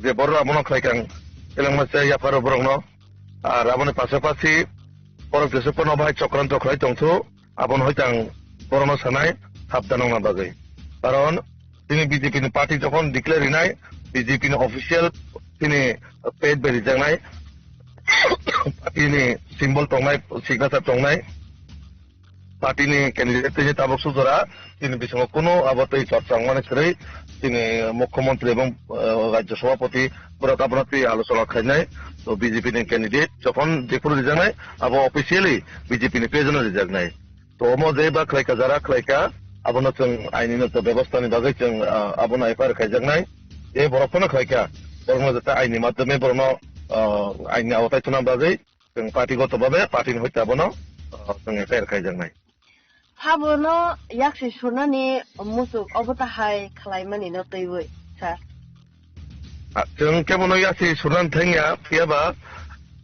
je borok abono khlaikha ang elengma se yapharo borokno. Ar aboni pasapasi borok jesukphano bai chokranto khlai tongthu, abono hai ang borokno sanai sabdan wngna bagwi. Karon tini B J P ni party jokhon declare rinai, B J P ni official tini page bai rijaknai, party ni symbol tongnai, signature tongnai. party ni candidate tei tabuk sujora tini bisingo kuno abo tei chorcha wngmani kwrwi tini mukhyamantri ebong, eh, rajya sabhapati borok abono twi alochona khainai. To B J P ni candidate jokhon jephuru rijaknai, abo officially B J P ni page no rijaknai. To omo je ba khlaika, jara khlaika, abono chwng aini no to bebostha ni bagwi chwng, ah, abono F I R khaijaknai. Je borok phano khlaika, borokno jate aini madhyome borokno, ah, aini awatai thuna bagwi chwng party goto babe party ni hoite abono, ah, chwng F I R khaijaknai. Habono yaksi surnani musuk obo tahai khlaimani no twiwi, sir. Ah, chwng kebono yaksi surnani thangya, phiyaba,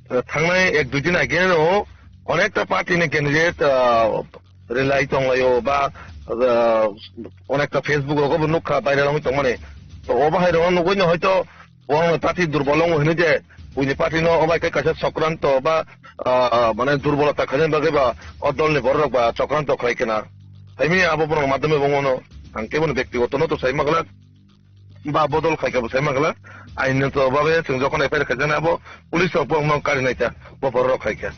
ah, thangnai ek dui din age no onekta party ni candidate, ah, relai tonglaio ba, ah, onekta Facebook rogo bo nukha viral wngwi tongmani. To obo hai rokno nugwi no hoito Bo ang party durbol wng hino je, buini party no obai khe kaisa sokranto ba, ah, mane durbolota khaina bagwi ba o dolni borok ba sokranto khlai kena. Haimi abo borok madhyome bo ngono ang kebo ni bektigoto no to sai magla ba bodol khai kebo sai magla. Ain no to babe chwng jokhon F I R khaijana abo police rok bo no kari naita bo borok khai kha.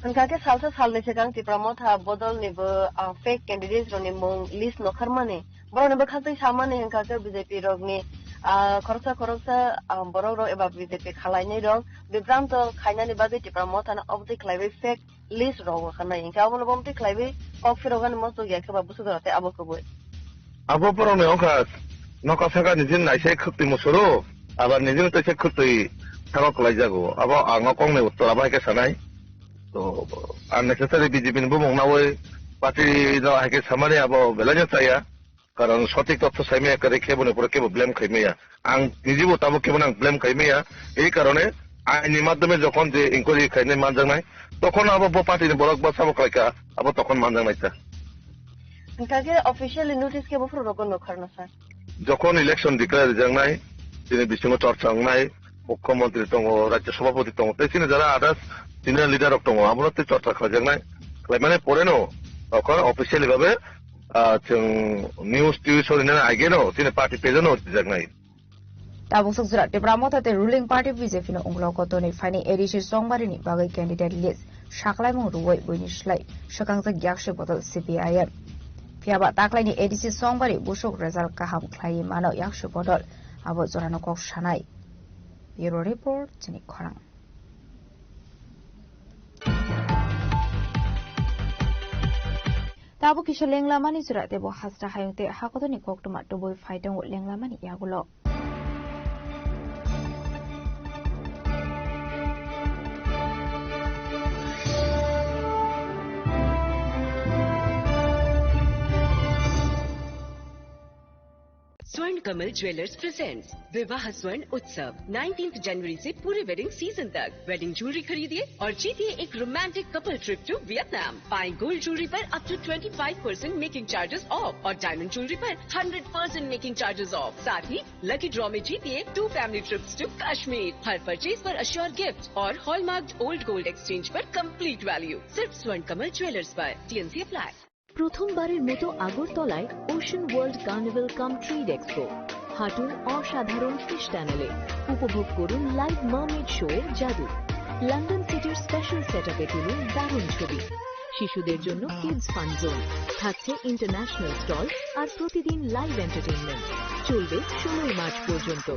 Hwnkha khe salsa salni swkang Tipra Motha bodolni bo, ah, fake candidates rokni mung list nokharmani. Borokni bwkhaktwi samani hwnkha khe B J P rokni, ah, khoroksa khoroksa, ah, borok rok eba B J P khalainai rok bibranto khainani bagwi Tipra Mothano obotwi khlaiwi fake list rok wngkha nai. Hwnkhe abono bomtwi khlaiwi kok phirokgani mosok ya khe ba bwswk jora tei abo kubui. Abo borokni wngkha nokha saka nijin naisai khwtwi musuru, abar nijin tei se khwtwi sago kwlaijago. Abo ang o kokni uttor abo hai khe sanai. To unnecessary B J P ni bumung nawi party no hai khe samani abo belai no chaya. Karon sotik totho saimaya kwrwi khe boni pore kebo blame khaimaya. Ang nijibo tabuk kebo nang blame khaimaya. Ei karone aini madhyome jokhon je inquiry khainai manjaknai, tokhon abo bo party ni borok ba sabo khlaikha, abo tokhon manjaknai ta. Hwnkha khe officially notice kebo phuru rokno nukharno sir. Jokhon election declare rijaknai, chini bisingo chorcha wngnai, Mukhyamantri tongo, Rajya Sabhapati tongo, tei chini jara others senior leader rok tongo, abono tei chorcha khlaijaknai. Khlaimani poreno, okhor officially babe, ah, chwng news tiwi sorinani ageno chini party page-o no rijaknai. Tabuk sukjwra Tipra Motha tei ruling party B J P no unglo kotorni phaini A D C chongbarini bagwi candidate list saklaimung rwui buini slai swkangjak yaksi bodol C P I M. Phiyaba taklaini A D C chongbari busuk result kaham khlaiwi mano yaksi bodol abo jorano kok sanai. Bureau Report, chini khorang. Tabuk kisa lenglamani jora tebo hasra hayung tei hakotorni koktwma tubui phai tongo lenglamani yagulo. स्वर्ण Kamal jewellers presents विवाह स्वर्ण उत्सव, नाइनटीन्थ जनवरी से पूरे wedding season तक। Wedding jewellery खरीदिए और जीतिए एक romantic couple trip to Vietnam. पाएं गोल्ड ज्वेलरी पर up to twenty five percent making charges off और डायमंड ज्वेलरी पर hundred percent making charges off. साथ ही लकी ड्रॉ में जीतिए two family trips to Kashmir. हर परचेज पर अश्योर गिफ्ट और हॉलमार्क्ड ओल्ड गोल्ड एक्सचेंज पर कंप्लीट वैल्यू। सिर्फ स्वर्ण कमल ज्वेलर्स पर। TNC apply. প্রথমবারের মতো আগরতলায় ওশান ওয়ার্ল্ড কার্নিভাল কাম ট্রেড এক্সপো। হাঁটুন অসাধারণ ফিশ টানেলে, উপভোগ করুন লাইভ মার্মেড শো এর জাদু। লন্ডন সিটির স্পেশাল সেটআপে তুলুন দারুণ ছবি। শিশুদের জন্য কিডস ফান জোন, থাকছে ইন্টারন্যাশনাল স্টল আর প্রতিদিন লাইভ এন্টারটেইনমেন্ট। চলবে ষোলোই মার্চ পর্যন্ত।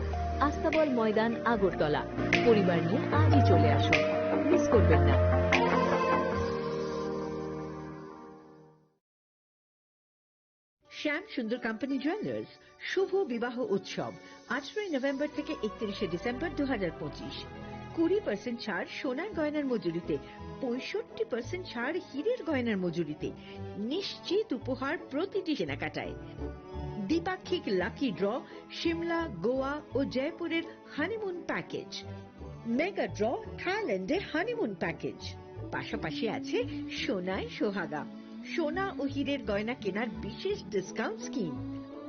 আস্তাবল ময়দান, আগরতলা। পরিবার নিয়ে আজই চলে আসুন, মিস করবেন না। শ্যাম সুন্দর কোম্পানি জুয়েলার্স শুভ বিবাহ উৎসব, আঠারোই নভেম্বর থেকে একত্রিশে ডিসেম্বর দু হাজার পঁচিশ। কুড়ি পার্সেন্ট ছাড় সোনার গয়নার মজুরিতে, পঁয়ষট্টি পার্সেন্ট ছাড় হীরের গয়নার মজুরিতে, নিশ্চিত উপহার প্রতিটি কেনাকাটায়। দ্বিপাক্ষিক লাকি ড্র, সিমলা, গোয়া ও জয়পুরের হানিমুন প্যাকেজ। মেগা ড্র, থাইল্যান্ডে হানিমুন প্যাকেজ। পাশাপাশি আছে সোনায় সোহাগা, সোনা ও হীরের গয়না কেনার বিশেষ ডিসকাউন্ট স্কিম।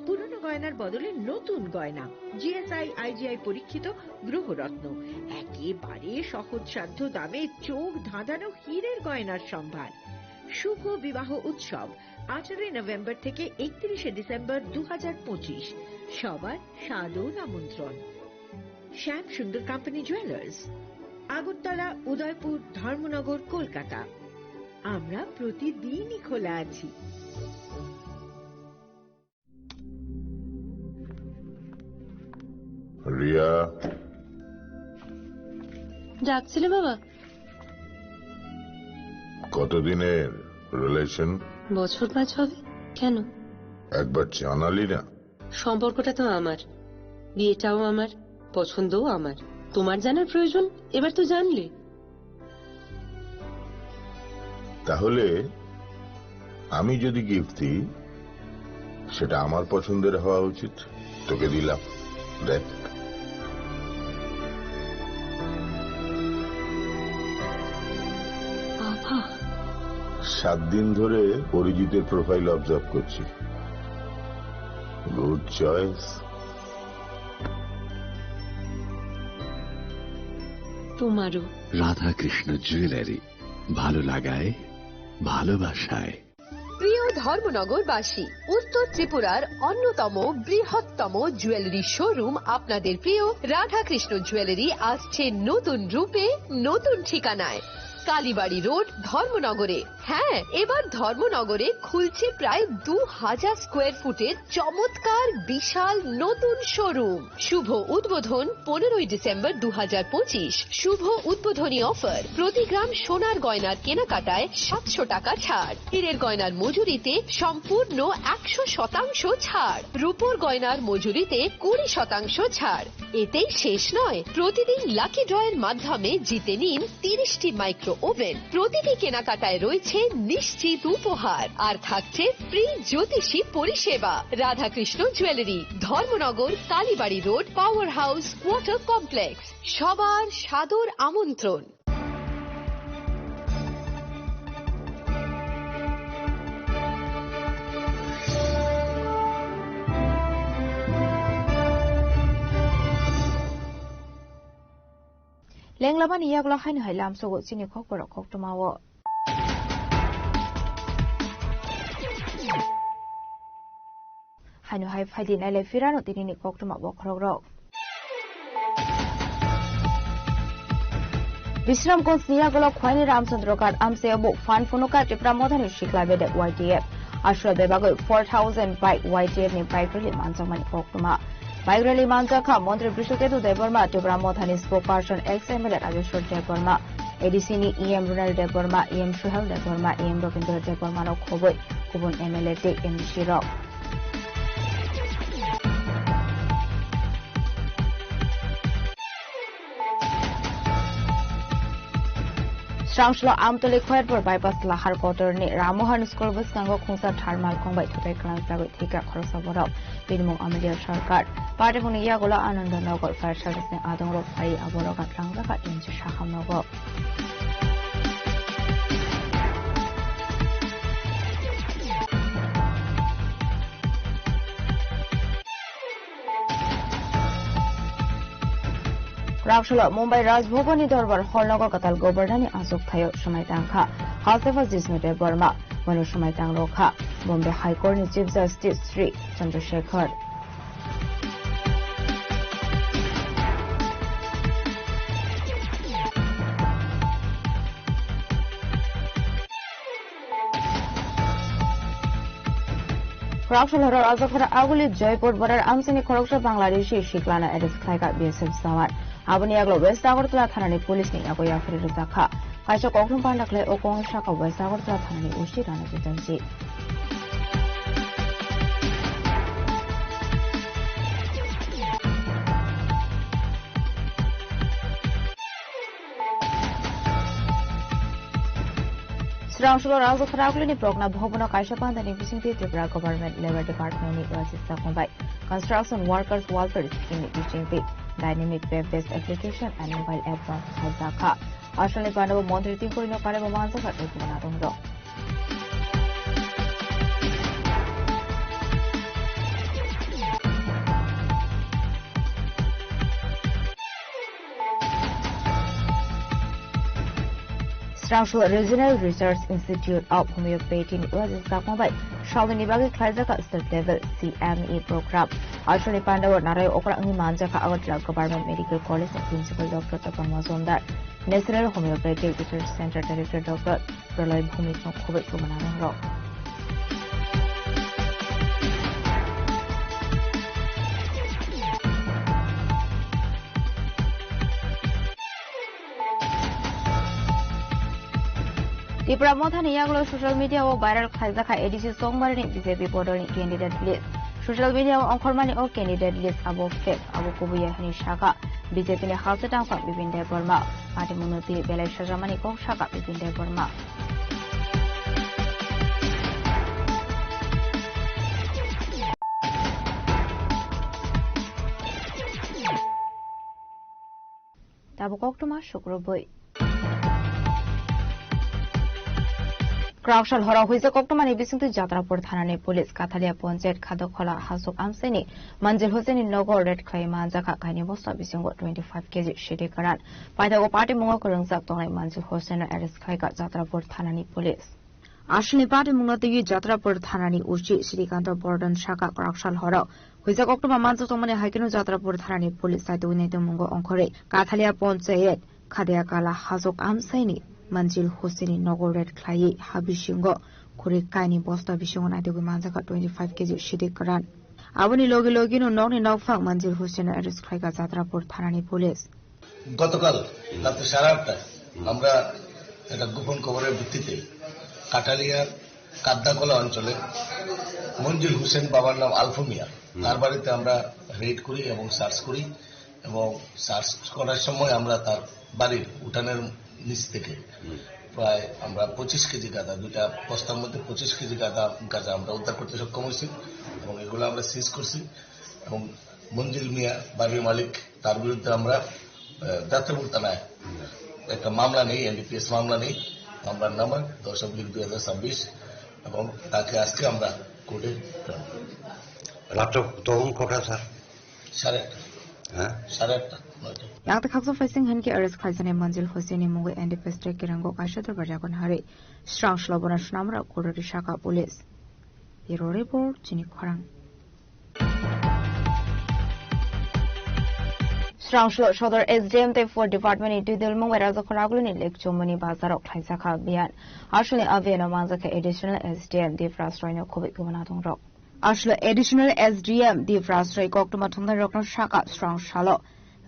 পুরনো গয়নার বদলে নতুন গয়না, জিএসআই, আইজিআই পরীক্ষিত গ্রহরত্ন, একেবারে সহজসাধ্য দামে চোখ ধাঁধানো হীরের গয়নার সম্ভার। শুভ বিবাহ উৎসব, আঠারোই নভেম্বর থেকে একত্রিশে ডিসেম্বর দু হাজার পঁচিশ। সবার সাদর আমন্ত্রণ। শ্যাম সুন্দর কোম্পানি জুয়েলার্স, আগরতলা, উদয়পুর, ধর্মনগর, কলকাতা। আমরা প্রতিদিনই খোলা আছি। রিয়া। ডাকছিলে বাবা? কতদিনের রিলেশন? বছর পাঁচ হবে। কেন? একবার জানালি না। সম্পর্কটা তো আমার, বিয়েটাও আমার, পছন্দও আমার। তোমার জানার প্রয়োজন? এবার তো জানলে। তাহলে আমি যদি গিফট দিই, সেটা আমার পছন্দের হওয়া উচিত। তোকে দিলাম, দেখ। বাবা। সাত দিন ধরে অরিজিতের প্রোফাইল অবজার্ভ করছি। Good choice. তোমারও। রাধাকৃষ্ণ জুয়েলারি, ভালো লাগায়, ভালোবাসায়। প্রিয় ধর্মনগরবাসী, উত্তর ত্রিপুরার অন্যতম বৃহত্তম জুয়েলারি শোরুম আপনাদের প্রিয় রাধাকৃষ্ণ জুয়েলারি আসছে নতুন রূপে, নতুন ঠিকানায়। কালীবাড়ি রোড, ধর্মনগরে। হ্যাঁ, এবার ধর্মনগরে খুলছে প্রায় দু হাজার স্কোয়ার ফুটের চমৎকার বিশাল নতুন শোরুম। শুভ উদ্বোধন পনেরোই ডিসেম্বর দু হাজার পঁচিশ। শুভ উদ্বোধনী অফার, প্রতি গ্রাম সোনার গয়নার কেনাকাটায় সাতশো টাকা ছাড়, হীরের গয়নার মজুরিতে সম্পূর্ণ একশো শতাংশ ছাড়, রূপোর গয়নার মজুরিতে কুড়ি শতাংশ ছাড়। এতেই শেষ নয়, প্রতিদিন লাকি ড্রয়ের মাধ্যমে জিতে নিন তিরিশটি মাইক্রো ওভেন। প্রতিটি কেনাকাটায় রয়েছে নিশ্চিত উপহার, আর থাকছে ফ্রি জ্যোতিষী পরিষেবা। Radhakrishna jewellery, Dharmanagar, Kalibari road, power house quarter complex. সবার সাদর আমন্ত্রণ। Lenglamani yagulo haino hai lamsogo chini khokborok koktwmao. Haino hai phaidi nailai phirano tinini koktwma bokhorokrok. Bisramganj ni yagulo Khwaini Ramchandra Ghat amchaio bo phan phunukha Tipra Mothani sikla bedek Y T F. Aswk bebagwi four thousand bike Y T F ni bike rally manjakmani koktwma. Bike rally manjakha Montri Brishaketu Debbarma, Tipra Mothani spokesperson ex M L A Rajeshwar Debbarma, A D C ni E M Ronald Debbarma, E M Suhel Debbarma, E M Rabindra Debbarmano khobwi kubun M L A tei M D C rok. Srangsulo Amtoli Khoyatpur bypass Lahar Kotorni Ramohan School bwskango khungsa tharmal kongbai thutai kwlangjagwi thwikha khoroksa borok. Bini mung Amelia Sarkar. Patibongni yagulo Ananda Nagar fire service ni adongrok phai aborok atlangjak T M C sahamnogo. Raksolo Mumbai Raj Bhavan ni Dorbar Hall nogo kwtal Governor ni achuk thaio swmai tangkha. Hasteo Jishnu Debbarma bono swmai tang rwkha Bombay High Court ni Chief Justice Sri Chandrasekhar. Raksol Horo Rajakhara Aguli Joypur Border amchini khoroksa Bangladeshi siklano arrest khlaikha B S F jawan. Aboni yagulo West Agartala thanani police ni yago yaphari rwjakha. Kaisa koktwma panda khlai o kongni saka West Agartala thanani O C Rana Chatterjee. Srangsulo Rajya Kharaklini Progna Bhabono kaisa pandani bisingtwi Tripura Government Labour Department ni Rajya Sakon bai Construction Workers Welfare Scheme ni bisingtwi Dynamic Web Based Application and Mobile App rok sajak kha. Asalni pandao Montri Tingkurino karebo manjakha tei kubun adongrok. Rangshul Regional Research Institute of Homeopathy ni wajak jakma bai salnini bagwi khlaijak State Level C M E Program. Aswkni pandao narai okra wngwi manjak Agartala Government Medical College ni Principal Doctor Tapan Majumdar, National Homeopathic Research Center Director Doctor Praloy Bhumik no khoboi kubuna rongrok. Tipra Mothani yagulo social media o viral khlaijak kha A D C Chongmari ni B J P bodol ni candidate list. Social media o ongkhormani o candidate list abo fake, abo kubui ya hwnwi sakha B J P ni halse tangsa Bipin Debbarma. Patimungno twi belai sajamani kok sakha Bipin Debbarma. Tabuk koktwma sukrubui. Kwraksal horo huijak koktwmani bisingtwi Jatrapur thanani police Kathalia Panchayat Khadokhola Hasuk Amsaini Manjil Hussaini nogo raid khlai manjakha kaini bosta bisingo twenty five K G sidi kwran. Paithago party mungo kwrwngjak tongnai Manjil Hussaino arrest khlaikha Jatrapur thanani police. Aswkni patimungno twiwi Jatrapur thanani O C Srikanto Bordhan sakha kwraksal horo huijak koktwma manjak tongmani hai kheno Jatrapur thanani police saitwi naitongmungo ongkhorwi Kathalia Panchayat Khadiakala Hasuk Amsaini Manjil Hussaini nogo raid khlaiwi ha bisingo khuri kaini bosta bisingo naitugwi manjakha twenty five K G sidi kwran. Aboni logi logino nokni nokphang Manjil Hussaino arrest khlaikha Jatrapur thanani police. গতকাল রাত্রে সাড়ে আটটায় আমরা একটা গোপন খবরের ভিত্তিতে কাঠালিয়ার কাদ্দাকলা অঞ্চলে মঞ্জুর হোসেন, বাবার নাম আলফু মিয়া, তার বাড়িতে আমরা রেড করি এবং সার্চ করি। এবং সার্চ করার সময় আমরা তার বাড়ির উঠানের নিচ থেকে প্রায় আমরা পঁচিশ কেজি গাঁজা, দুইটা বস্তার মধ্যে পঁচিশ কেজি গাঁজা, গাঁজা আমরা উদ্ধার করতে সক্ষম হয়েছি এবং এগুলো আমরা সিজ করছি। এবং মঞ্জিল মিয়া, বাড়ির মালিক, তার বিরুদ্ধে আমরা, আহ, যাত্রাপুর থানায় একটা মামলা নেই, এন ডি পি এস মামলা নেই, মামলার নাম্বার দশ অব্লিক দুই হাজার ছাব্বিশ, এবং তাকে আজকে আমরা কোর্টে প্রেরণ করব। রাত্র তখন কটা, স্যার? সাড়ে আটটা। হ্যাঁ? সাড়ে আটটা, নয়টা। Yakta khaksa faising hinke arrest khlaijani Manjil Hussaini mungwi N D P S kirango kaisa dorbar yagon hari. Srang slobono swnamrok kurari saka police. Bureau report, chini khorang. Srangshlo Sodor S D M tei Food Department ni twi dwlmung bai Rajakhor Agulini Lekchomani bazaro khlaijakha abiyan. Aswkni abiyano manjakha Additional S D M Dipras Royno khobwi kubuna tongrok. Aswkno Additional S D M Dipras Roy koktwma thumnairokno saka srang salo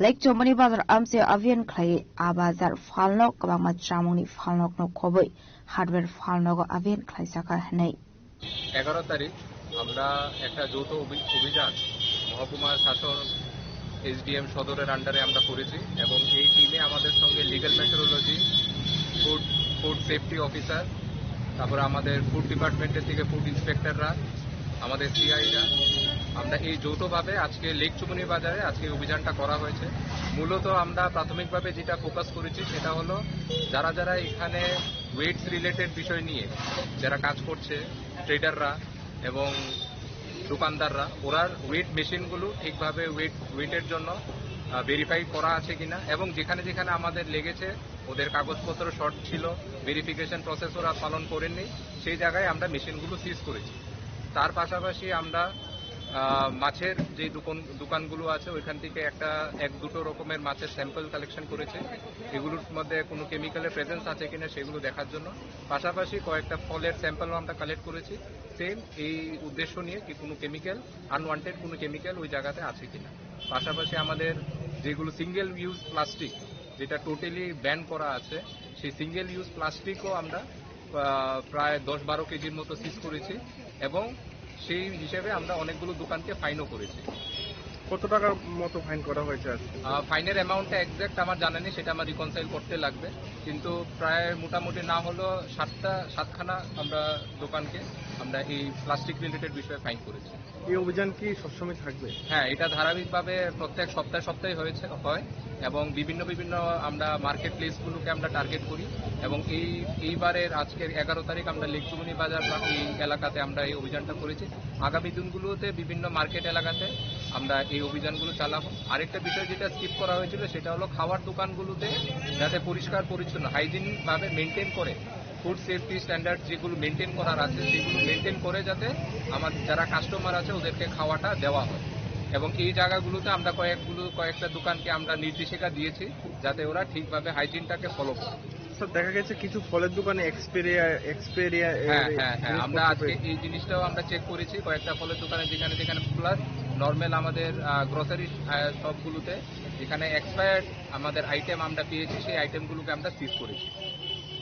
Lekchomani bazar amchio abiyan khlaiwi a bazar phalnok kwbangma chamungni phalnokno khobwi hardware phalnogo abiyan khlaijakha hwnwi. এগারো তারিখ আমরা একটা যৌথ অভি-, অভিযান মহকুমা শাসন, এসডিএম সদরের আন্ডারে আমরা করেছি এবং এই টিমে আমাদের সঙ্গে legal metrology, food, food safety officer, তারপরে আমাদের ফুড ডিপার্টমেন্টের থেকে ফুড ইন্সপেক্টররা, আমাদের সিআইরা, আমরা এই যৌথভাবে আজকে লেক চুমনি বাজারে আজকে এই অভিযানটা করা হয়েছে। মূলত আমরা প্রাথমিকভাবে যেটা ফোকাস করেছি সেটা হলো যারা যারা এখানে ওয়েটস রিলেটেড বিষয় নিয়ে যারা কাজ করছে, ট্রেডাররা এবং দোকানদাররা, ওরার ওয়েট মেশিনগুলো ঠিকভাবে ওয়েট, ওয়েটের জন্য, আহ, ভেরিফাই করা আছে কিনা এবং যেখানে যেখানে আমাদের লেগেছে, ওদের কাগজপত্র শর্ট ছিল, ভেরিফিকেশন প্রসেস ওরা পালন করেননি, সেই জায়গায় আমরা মেশিনগুলো সিজ করেছি। তার পাশাপাশি আমরা, আহ, মাছের যে দোকান, দোকানগুলো আছে, ওইখান থেকে একটা, এক দুটো রকমের মাছের স্যাম্পল কালেকশন করেছি। এগুলোর মধ্যে কোনো কেমিক্যালের প্রেজেন্স আছে কিনা সেগুলো দেখার জন্য। পাশাপাশি কয়েকটা ফলের স্যাম্পলও আমরা কালেক্ট করেছি, সেম এই উদ্দেশ্য নিয়ে, কি কোনো কেমিক্যাল, আনওয়ান্টেড কোনো কেমিক্যাল ওই জায়গাতে আছে কিনা। পাশাপাশি আমাদের যেগুলো সিঙ্গেল ইউজ প্লাস্টিক, যেটা টোটালি ব্যান করা আছে, সেই সিঙ্গেল ইউজ প্লাস্টিকও আমরা, আহ, প্রায় দশ বারো কেজির মতো সিজ করেছি এবং সেই হিসেবে আমরা অনেকগুলো দোকানকে ফাইনও করেছি। কত টাকার মতো ফাইন করা হয়েছে আজকে? আহ, ফাইনের অ্যামাউন্টটা এক্স্যাক্ট আমার জানা নেই, সেটা আমার রিকনসাইল করতে লাগবে, কিন্তু প্রায় মোটামুটি না হলেও সাতটা, সাতখানা আমরা দোকানকে আমরা এই প্লাস্টিক রিলেটেড বিষয়ে ফাইন করেছি। এই অভিযান কি সবসময় থাকবে? হ্যাঁ, এটা ধারাবাহিকভাবে প্রত্যেক সপ্তাহে সপ্তাহে হয়েছে, হয় এবং বিভিন্ন বিভিন্ন আমরা মার্কেট প্লেসগুলোকে আমরা টার্গেট করি এবং এই, এইবারের আজকের এগারো তারিখ আমরা লেকচুমনি বাজার বা এই এলাকাতে আমরা এই অভিযানটা করেছি। আগামী দিনগুলোতে বিভিন্ন মার্কেট এলাকাতে আমরা এই অভিযানগুলো চালাবো। আরেকটা বিষয় যেটা স্কিপ করা হয়েছিল, সেটা হলো খাওয়ার দোকানগুলোতে যাতে পরিষ্কার পরিচ্ছন্ন, হাইজিন ভাবে মেনটেন করে, ফুড সেফটি স্ট্যান্ডার্ড যেগুলো মেনটেন করার আছে, সেগুলো মেনটেন করে যাতে আমার যারা কাস্টমার আছে, ওদেরকে খাওয়াটা দেওয়া হয়। এবং এই জায়গাগুলোতে আমরা কয়েকগুলো, কয়েকটা দোকানকে আমরা নির্দেশিকা দিয়েছি, যাতে ওরা ঠিকভাবে হাইজিনটাকে ফলো করে। স্যার, দেখা গেছে কিছু ফলের দোকানে এক্সপেরিয়া, এক্সপেরিয়া, হ্যাঁ, এ, হ্যাঁ, হ্যাঁ, আমরা জিনিসপত্র আজকে পেয়ে- এই জিনিসটাও আমরা চেক করেছি। কয়েকটা ফলের দোকানে যেখানে যেখানে, প্লাস নর্মাল আমাদের, আহ, গ্রোসারি, আহ, শপগুলোতে যেখানে এক্সপায়ার্ড আমাদের আইটেম আমরা পেয়েছি, সেই আইটেমগুলোকে আমরা সিজ করেছি।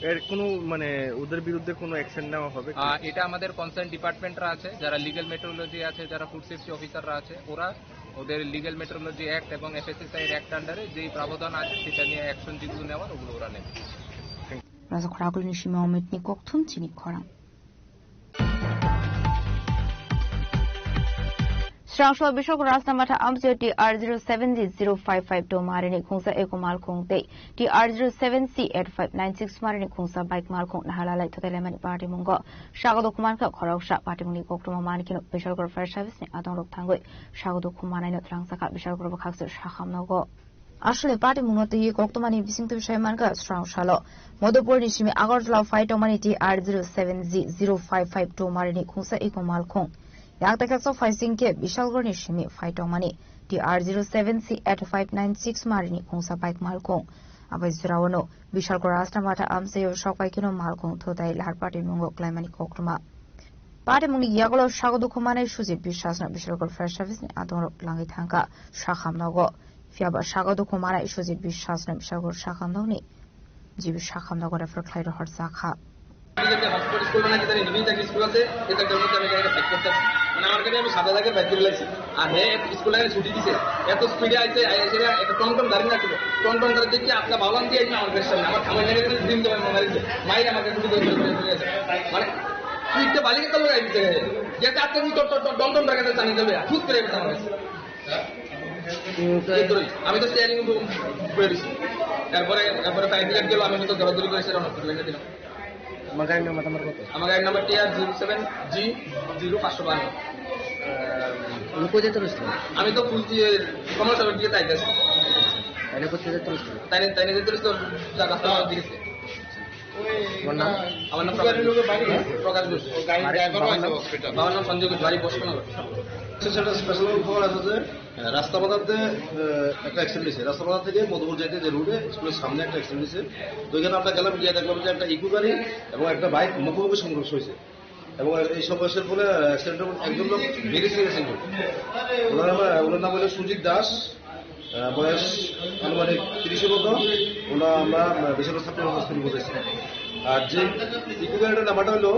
এর কোনো, মানে, ওদের বিরুদ্ধে কোনো অ্যাকশন নেওয়া হবে কি? আহ, এটা আমাদের কনসার্ন ডিপার্টমেন্টরা আছে, যারা লিগ্যাল মেট্রোলজি আছে, যারা ফুড সেফটি অফিসাররা আছে, ওরা ওদের লিগ্যাল মেট্রোলজি অ্যাক্ট এবং এফএসএসআই অ্যাক্ট আন্ডারে যেই প্রাবধান আছে, সেটা নিয়ে অ্যাকশন যেগুলো নেওয়ার, ওগুলো ওরা নেবে। Raja Khoragulni simi Omitni kokthum chini khorang. Srangso Bishop Rajnamatha amchio T R zero seven G zero five five two marini khungsa eko malkhung tei T R zero seven C eight five nine six marini khungsa bike malkhung nahalalai thotailaimani party mungo. Sago dokumankha khoroksa party mungni koktuma manikino Bishalkor Fire Service ni adongrok thangwi sago dokuma naino tlangsakha Bishalkor bwkhakse sakhamnogo. Asole party mungno twi koktumani bisingtwi sai mankha srang salo. Madhupurni simi Agartala phai tongmani T R zero seven G zero five five two marini khungsa eko malkhung. Yakta khaksa phaising khe Bishalkorni simi phai tongmani T R zero seven C eight five nine six marini khungsa bike malkhung. Abai jora ono Bishalkor Rajnamatha amchaio sok bai kheno malkhung thutai lahar party mungo klaimani koktuma. Party mungni yagulo sago dukhu manai Sujit Biswasno Bishalkor Fire Service ni adongrok langwi thangkha sakhamnogo. Phiya ba sago dukhu manai Sujit Biswasno Bishalkor sakhamnokni G B sakhamnogo refer khlai rohor jakha. আমি যাতে hotspot school বানাই, যেটা নির্মিত একটা স্কুল আছে, এটা একটা মধ্যে আমি জায়গা সেট করতে পারছি। মানে, আমার গাড়ি আমি সাদা জায়গায় বাইক করে লাগছি। আর হে এক স্কুল লাইনে ছুটি দিছে, এত স্পিডে আইছে, আইছে না, একটা টমটম গাড়ি না ছিল, টমটম গাড়ি দেখি আপনার বাবান দিয়ে আইছে আমার কাছে সামনে, আমার থামাই লেগে গেছে, দিন দেওয়ার মনে হয়েছে, মায়ের আমার কাছে ছুটি করে চলে গেছে। মানে, তুই একটা বালিকা কালো গাড়ি দিতে গেছে, যাতে আপনার টম টম টম টম টাকা চালিয়ে যাবে, খুব করে আমার কাছে। এই তো, আমি তো স্টিয়ারিং বয়ে দিছি। তারপরে, তারপরে ফায়ার ব্রিগেড গেল, আমি তো দৌড়াদৌড়ি করে সেটা হসপিটালে নিয়ে দিলাম। আমার গাড়ির নাম্বার টাম্বার কত? আমার গাড়ির নাম্বার টি আর জিরো সেভেন জি জিরো পাঁচশো বাহান্ন। আহ, উনি কোথায় তুলেছিলেন? আমি তো ফুলটি কমলা সাগর দিকে তাই গেছি। তাই না কোথায় তুলেছিলেন? তাই না, তাই না যেতে তো রাস্তা আমার দিকে। তোমার নাম? আমার নাম প্রকাশ ঘোষ। প্রকাশ ঘোষ। বাড়ি, বাবার নাম? বাবার নাম সঞ্জয় ঘোষ, বাড়ি বৈষ্ণব। আচ্ছা, সেটা স্পেশাল খবর আছে যে, আহ, রাস্তা বাধাতে, আহ, একটা অ্যাক্সিডেন্ট হয়েছে। রাস্তা বাধা থেকে মধুপুর যাইতে যে রোডে, স্কুলের সামনে একটা অ্যাক্সিডেন্ট হয়েছে। তো এখানে আমরা গেলাম, গিয়ে দেখলাম যে একটা ইকো গাড়ি এবং একটা বাইক মুখোমুখি সংঘর্ষ হয়েছে। এবং এই সংঘর্ষের ফলে, আহ, অ্যাক্সিডেন্টের মধ্যে একজন লোক বেরিয়ে গেছেন। ওনার নাম, ওনার নাম হলো সুজিত দাস। আহ, বয়স আনুমানিক তিরিশের মতো। ওনার আমরা, আহ, বেসরকারি ছাত্র হসপিটালে পৌঁছেছি। আর যে ইকো গাড়িটার নাম্বারটা হলো,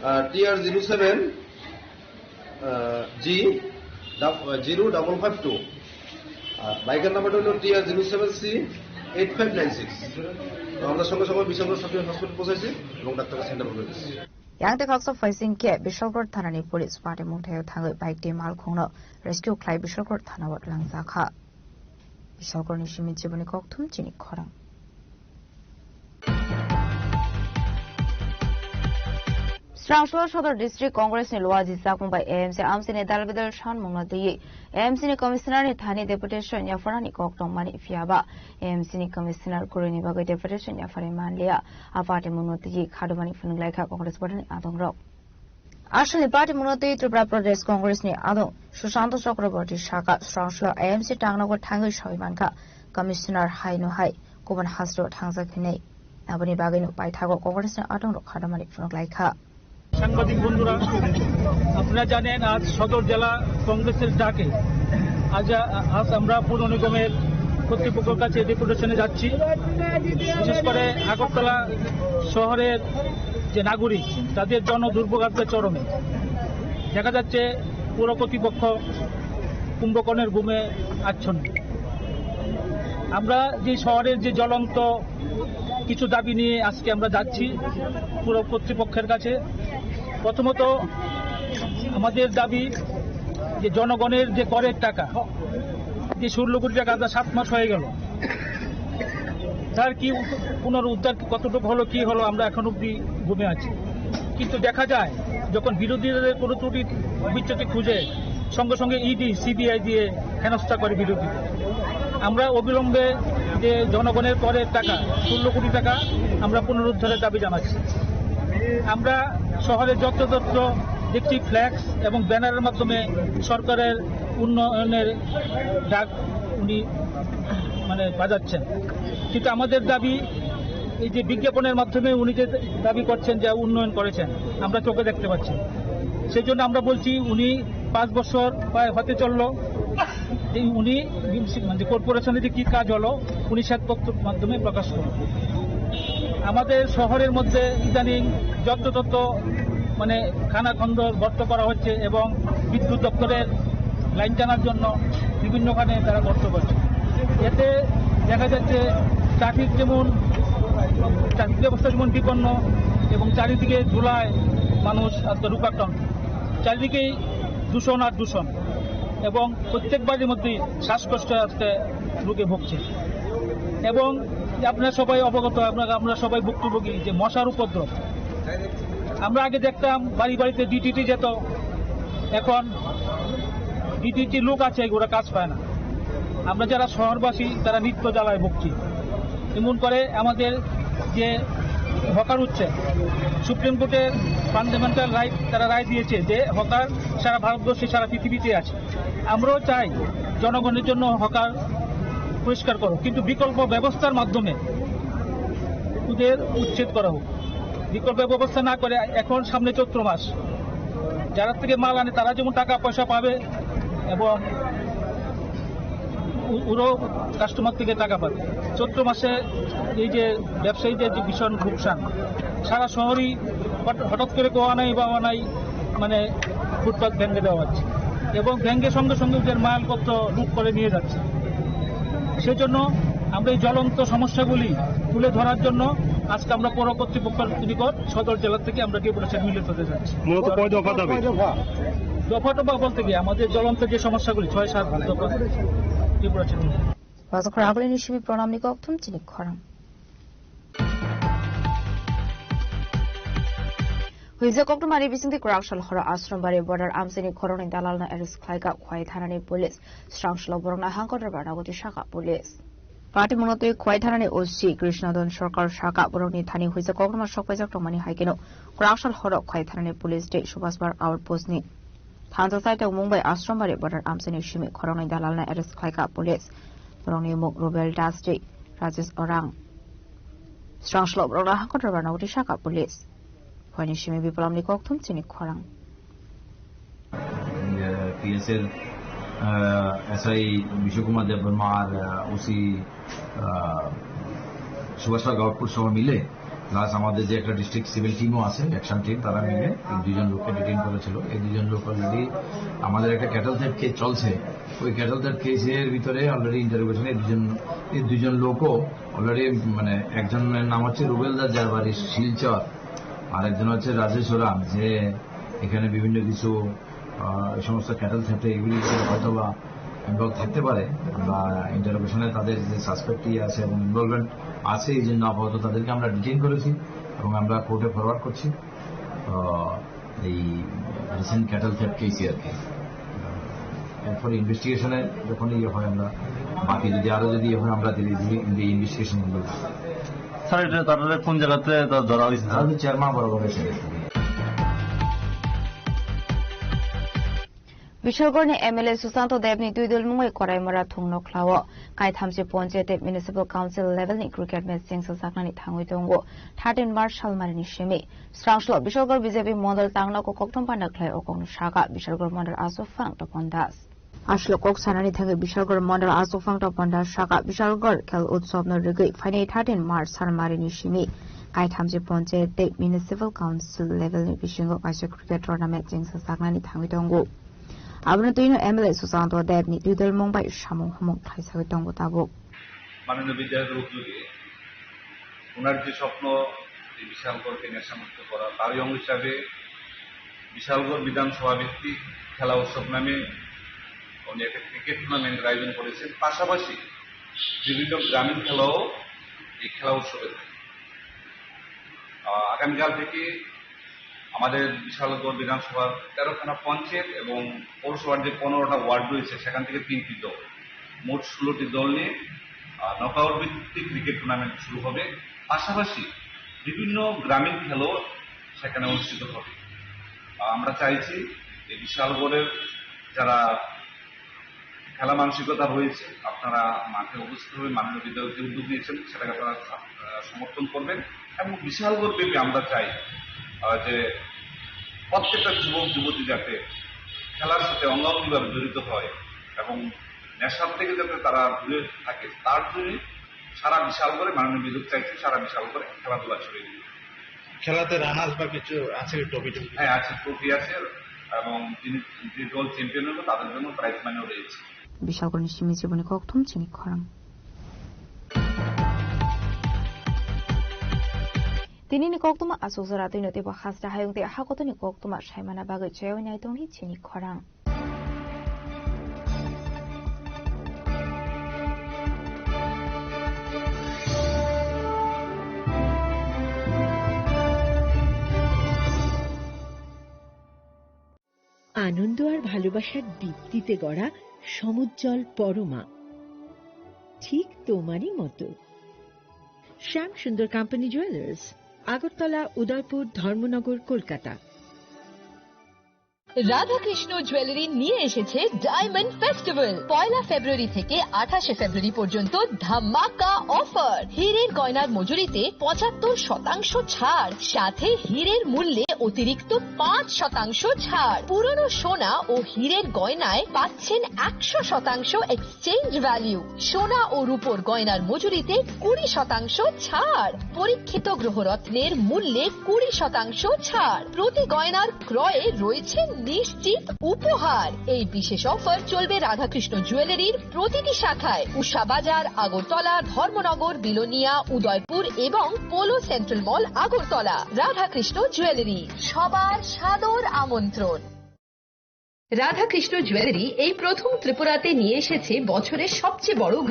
আহ, টি আর জিরো সেভেন, আহ, জি ডাব-, আহ, জিরো ডাবল ফাইভ টু। আর বাইকের নাম্বারটা হলো T R zero seven C eight five nine six. তো আমরা সঙ্গে সঙ্গে বেসরকারি ছাত্র হসপিটাল পৌঁছেছি এবং ডাক্তারকে সেন্টার করে দিচ্ছি। Yang tei khaksa phaising khe Bishalkor thanani police party mungthaio thangwi bike tei malkhungno rescue khlai Bishalkor thanao langjakha. Bishalkorni simi jiboni kokthum chini khorang. Srangso Sodor District Congress ni Luaji Chakmung bai A M C amchini dal bedal sanmungno twiwi A M C ni Commissioner ni thani deputation yapharnani kok tongmani, phiya ba A M C ni Commissioner kwrwini bagwi deputation yapharwi manliya. A party mungno twiwi khadumani phunuk laikha Congress party ni adongrok. Aswkni party mungno twi Tripura Pradesh Congress ni adong Sushanta Chakraborty saka, Srangso A M C tangnogo thangwi sawi mankha, Commissioner hai no hai kubun hasteo thangjak hinwi. Aboni bagwino paithago Congress ni adongrok khadumani phunuk laikha. সাংবাদিক বন্ধুরা, আপনারা জানেন, আজ সদর জেলা কংগ্রেসের ডাকে আজ, আজ আমরা পৌর নিগমের কর্তৃপক্ষের কাছে ডেপুটেশনে যাচ্ছি। বিশেষ করে আগরতলা শহরের যে নাগরিক, তাদের জনদুর্ভোগ আজকে চরমে। দেখা যাচ্ছে, পৌর কর্তৃপক্ষ কুম্ভকর্ণের ঘুমে আচ্ছন্ন। আমরা যে শহরের যে জ্বলন্ত কিছু দাবি নিয়ে আজকে আমরা যাচ্ছি পৌর কর্তৃপক্ষের কাছে। প্রথমত, আমাদের দাবি যে জনগণের যে করের টাকা, যে ষোলো কোটি টাকা আজ সাত মাস হয়ে গেল, তার কি পুনরুদ্ধার কতটুকু হলো, কি হলো, আমরা এখন অবধি ঘুমে আছি। কিন্তু দেখা যায়, যখন বিরোধীদের কোনো ত্রুটি বিচ্যুতি খুঁজে, সঙ্গে সঙ্গে ইডি, সিবিআই দিয়ে হেনস্থা করে বিরোধী। আমরা অবিলম্বে যে জনগণের করের টাকা, ষোলো কোটি টাকা, আমরা পুনরুদ্ধারের দাবি জানাচ্ছি। আমরা শহরে যত্রতত্র দেখছি ফ্ল্যাক্স এবং ব্যানারের মাধ্যমে সরকারের উন্নয়নের ডাক উনি মানে বাজাচ্ছেন, কিন্তু আমাদের দাবি এই যে বিজ্ঞাপনের মাধ্যমে উনি যে দাবি করছেন যে উন্নয়ন করেছেন, আমরা চোখে দেখতে পাচ্ছি। সেই জন্য আমরা বলছি, উনি পাঁচ বছর প্রায় হতে চললো, এই উনি মিউনিসি-, মানে কর্পোরেশনে যে কি কাজ হলো, উনি শ্বেতপত্র মাধ্যমে প্রকাশ করুন। আমাদের শহরের মধ্যে ইদানিং যত্রতত্র মানে খানাখন্দর গর্ত করা হচ্ছে এবং বিদ্যুৎ দপ্তরের লাইন টানার জন্য বিভিন্নখানে তারা গর্ত করছে। এতে দেখা যাচ্ছে ট্রাফিক যেমন, ট্রাফিক ব্যবস্থা যেমন বিপন্ন এবং চারিদিকে ধুলায় মানুষ আজকে রূপাক্রান্ত। চারিদিকেই দূষণ আর দূষণ এবং প্রত্যেক বাড়ির মধ্যেই শ্বাসকষ্ট আজকে রোগে ভুগছে। এবং আপনারা সবাই অবগত, আপনারা, আমরা সবাই ভুক্তভোগী যে মশার উপদ্রব। আমরা আগে দেখতাম বাড়ি বাড়িতে ডিটিটি যেত, এখন ডিটিটি লোক আছে, ওরা কাজ পায় না। আমরা যারা শহরবাসী, তারা নিত্য জ্বালায় ভুগছি। এমন করে আমাদের যে হকার উঠছে, সুপ্রিম কোর্টের ফান্ডামেন্টাল রাইট, তারা রায় দিয়েছে যে হকার সারা ভারতবর্ষে, সারা পৃথিবীতে আছে। আমরাও চাই জনগণের জন্য হকার পরিষ্কার করো, কিন্তু বিকল্প ব্যবস্থার মাধ্যমে ওদের উচ্ছেদ করা হোক। বিকল্প ব্যবস্থা না করে এখন সামনে চৈত্র মাস, যারা থেকে মাল আনে তারা যেমন টাকা পয়সা পাবে এবং ও-, ওরাও কাস্টমার থেকে টাকা পাবে। চৈত্র মাসে এই যে ব্যবসায়ীদের যে ভীষণ লোকসান, সারা শহরই হঠ-, হঠাৎ করে কোয়া নাই বাওয়া নাই, মানে ফুটপাত ভেঙে দেওয়া হচ্ছে এবং ভেঙে সঙ্গে সঙ্গে ওদের মালপত্র লুট করে নিয়ে যাচ্ছে। সেজন্য আমরা এই জ্বলন্ত সমস্যাগুলি তুলে ধরার জন্য আজকে আমরা পৌর কর্তৃপক্ষের নিকট সদর জেলা থেকে আমরা ডেপুটেশন মিলিত হতে যাচ্ছি। মূলত কয় দফা দাবি? দফা টফা বলতে কি, আমাদের জ্বলন্ত যে সমস্যাগুলি, ছয় সাত দফা ডেপুটেশন মিলিত। Wajakhor agulini simi pranamni kokthum chini khorang. Huijak koktwmani bisingtwi kwraksal horo Ashram Bari border amchaini khoroknwi dalalno arrest khlaikha Khwai thanani police. Srangsalao borokno hangkor rwna nagwi saka police. Patimungno twi Khwai thanani O C Krishnadon Sarkar saka borokni thani huijak koktwma sokpaijak tongmani hai kheno kwraksal horo Khwai thanani police tei Subhas Bar outpost ni thansa saitok mung bai Ashram Bari border amchaini simi khoroknwi dalalno arrest khlaikha police. Borokni mung Rubel Das tei Rajesh Orang. Srangsalao borokno hangkor rwna nagwi saka police. Phaini simi Biplamni kokthum chini khorang. পিএসএর, আহ, এসআই বিশ্বকুমার দেববর্মা আর, আহ, ওসি, আহ, সুভাষ পাল গহরপুর সহ মিলে প্লাস আমাদের যে একটা district civil টিমও আছে, action team, তারা মিলে এই দুজন লোককে ডিটেইন করেছিল। এই দুজন লোক অলরেডি আমাদের একটা ক্যাটল থেফট কেস চলছে, ওই ক্যাটল থেফট কেসের ভিতরে অলরেডি ইন্টারোগেশনে এই দুজন, এই দুজন লোকও অলরেডি, মানে, একজনের নাম হচ্ছে রুবেল দাস, যার বাড়ি শিলচর, আর একজন হচ্ছে রাজেশ ওরাং, যে এখানে বিভিন্ন কিছু, আহ, এই সমস্ত ক্যাটল থাকতে এগুলি হয়তো বা ইনভলভ থাকতে পারে, বা ইন্টারোগেশনে তাদের যে সাসপেক্ট ইয়ে আছে এবং ইনভলভমেন্ট আছে, এই জন্য আপাতত তাদেরকে আমরা ডিটেইন করেছি এবং আমরা কোর্টে ফরওয়ার্ড করছি। আহ, এই রিসেন্ট ক্যাটল থেফট কেসই আর কি। এরপরে ইনভেস্টিগেশনে যখন ইয়ে হয়, আমরা বাকি যদি আরো যদি ইয়ে হয়, আমরা ধীরে ধীরে ইনভেস্টিগেশন করবো। স্যার, এটা তারা কোন জায়গাতে তা ধরা হয়েছে, স্যার? তারা তো চেয়ারম্যান বরাবর এসে গেছে। Bishalgarh ni M L A Susanto Deb ni twi dol mungwi Koraimora thung nokhlao kaithamchi ponchayat tei municipal council level ni cricket match chengsa jaknani thangwi tongo thirteen March salmarini simi. Srangsalao Bishalgarh B J P mondol tangna kok koktwma panda khlai o kokno saka Bishalgarh mondol aswk phang Topon Das. Aswk kok sanani thangwi Bishalgarh mondol aswk phang Topon Das saka Bishalgarh khel utsabno rwgwi phainai thirteen March salmarini simi kaithamchi ponchayat tei municipal council level ni bisingo kaisa cricket tournament chengsa jaknani thangwi tongo. Abono twino M L A Susanto Deb ni twi dol mung bai samung humung khlai sagwi tongo tabuk. মাননীয় বিধায়কের উদ্যোগে ওনার যে স্বপ্ন, এই বিশালগড়কে নেশামুক্ত করা, তারই অঙ্গ হিসাবে বিশালগড় বিধানসভা ভিত্তিক খেলা উৎসব নামে উনি একটা ক্রিকেট টুর্নামেন্টের আয়োজন করেছেন। পাশাপাশি বিভিন্ন গ্রামীণ খেলাও এই খেলা উৎসবে থাকে। আহ, আগামীকাল থেকে আমাদের বিশালগড় বিধানসভার তেরোখানা পঞ্চায়েত এবং পৌরসভার যে পনেরোটা ওয়ার্ড রয়েছে, সেখান থেকে তিনটি দল, মোট ষোলোটি দল নিয়ে নকআউট ভিত্তিক ক্রিকেট টুর্নামেন্ট শুরু হবে। পাশাপাশি বিভিন্ন গ্রামীণ খেলাও সেখানে অনুষ্ঠিত হবে। আমরা চাইছি যে বিশালগড়ের যারা খেলা মানসিকতা রয়েছে, আপনারা মাঠে উপস্থিত হয়ে মাননীয় বিধায়ক যে উদ্যোগ নিয়েছেন, সেটাকে আপনারা, আহ, সমর্থন করবেন। এবং বিশালগড় ব্যাপী আমরা চাই, আহ, যে প্রত্যেকটা যুবক যুবতী যাতে খেলার সাথে অঙ্গাঙ্গিভাবে জড়িত হয় এবং নেশার থেকে যাতে তারা দূরে থাকে, তার জন্য সারা বিশালগড়ে মাননীয় বিধায়ক চাইছে সারা বিশালগড়ে খেলাধুলা ছড়িয়ে দিতে। খেলাতে রানার্স বা কিছু আছে, ট্রফি টফি? হ্যাঁ, আছে, ট্রফি আছে এবং যিনি, যে দল চ্যাম্পিয়ন হলো, তাদের জন্য প্রাইজ মানিও রয়েছে। Bishalgorni simi chiboni kokthum chini khorang. Tinini koktuma aswk jora twino teibo hasta hayung tei hakotoni koktuma saimana bagwi chaywi nai tongdi chini khorang. আনন্দ আর ভালোবাসার দীপ্তিতে গড়া সমুজ্জ্বল পরমা, ঠিক তোমারই মতো। শ্যাম সুন্দর কোম্পানি জুয়েলার্স, আগরতলা, উদয়পুর, ধর্মনগর, কলকাতা। রাধাকৃষ্ণ জুয়েলারি নিয়ে এসেছে ডায়মন্ড ফেস্টিভ্যাল। পয়লা ফেব্রুয়ারি থেকে আঠাশে ফেব্রুয়ারি পর্যন্ত ধামাকা অফার। হীরের গয়নার মজুরিতে পঁচাত্তর শতাংশ ছাড়, সাথে হীরের মূল্যে অতিরিক্ত পাঁচ শতাংশ ছাড়। পুরনো সোনা ও হীরের গয়নায় পাচ্ছেন একশো শতাংশ এক্সচেঞ্জ ভ্যালু। সোনা ও রূপোর গয়নার মজুরিতে কুড়ি শতাংশ ছাড়। পরীক্ষিত গ্রহরত্নের মূল্যে কুড়ি শতাংশ ছাড়। প্রতি গয়নার ক্রয়ে রয়েছে নিশ্চিত উপহার। এই বিশেষ অফার চলবে রাধাকৃষ্ণ জুয়েলারির প্রতিটি শাখায়, উষা বাজার, আগরতলা, ধর্মনগর, বিলোনিয়া, উদয়পুর এবং পোলো সেন্ট্রাল মল, আগরতলা। রাধাকৃষ্ণ জুয়েলারি, সবার সাদর আমন্ত্রণ। রাধাকৃষ্ণ জুয়েলারি এই প্রথম ত্রিপুরাতে নিয়ে এসেছে বছরের সবচেয়ে বড়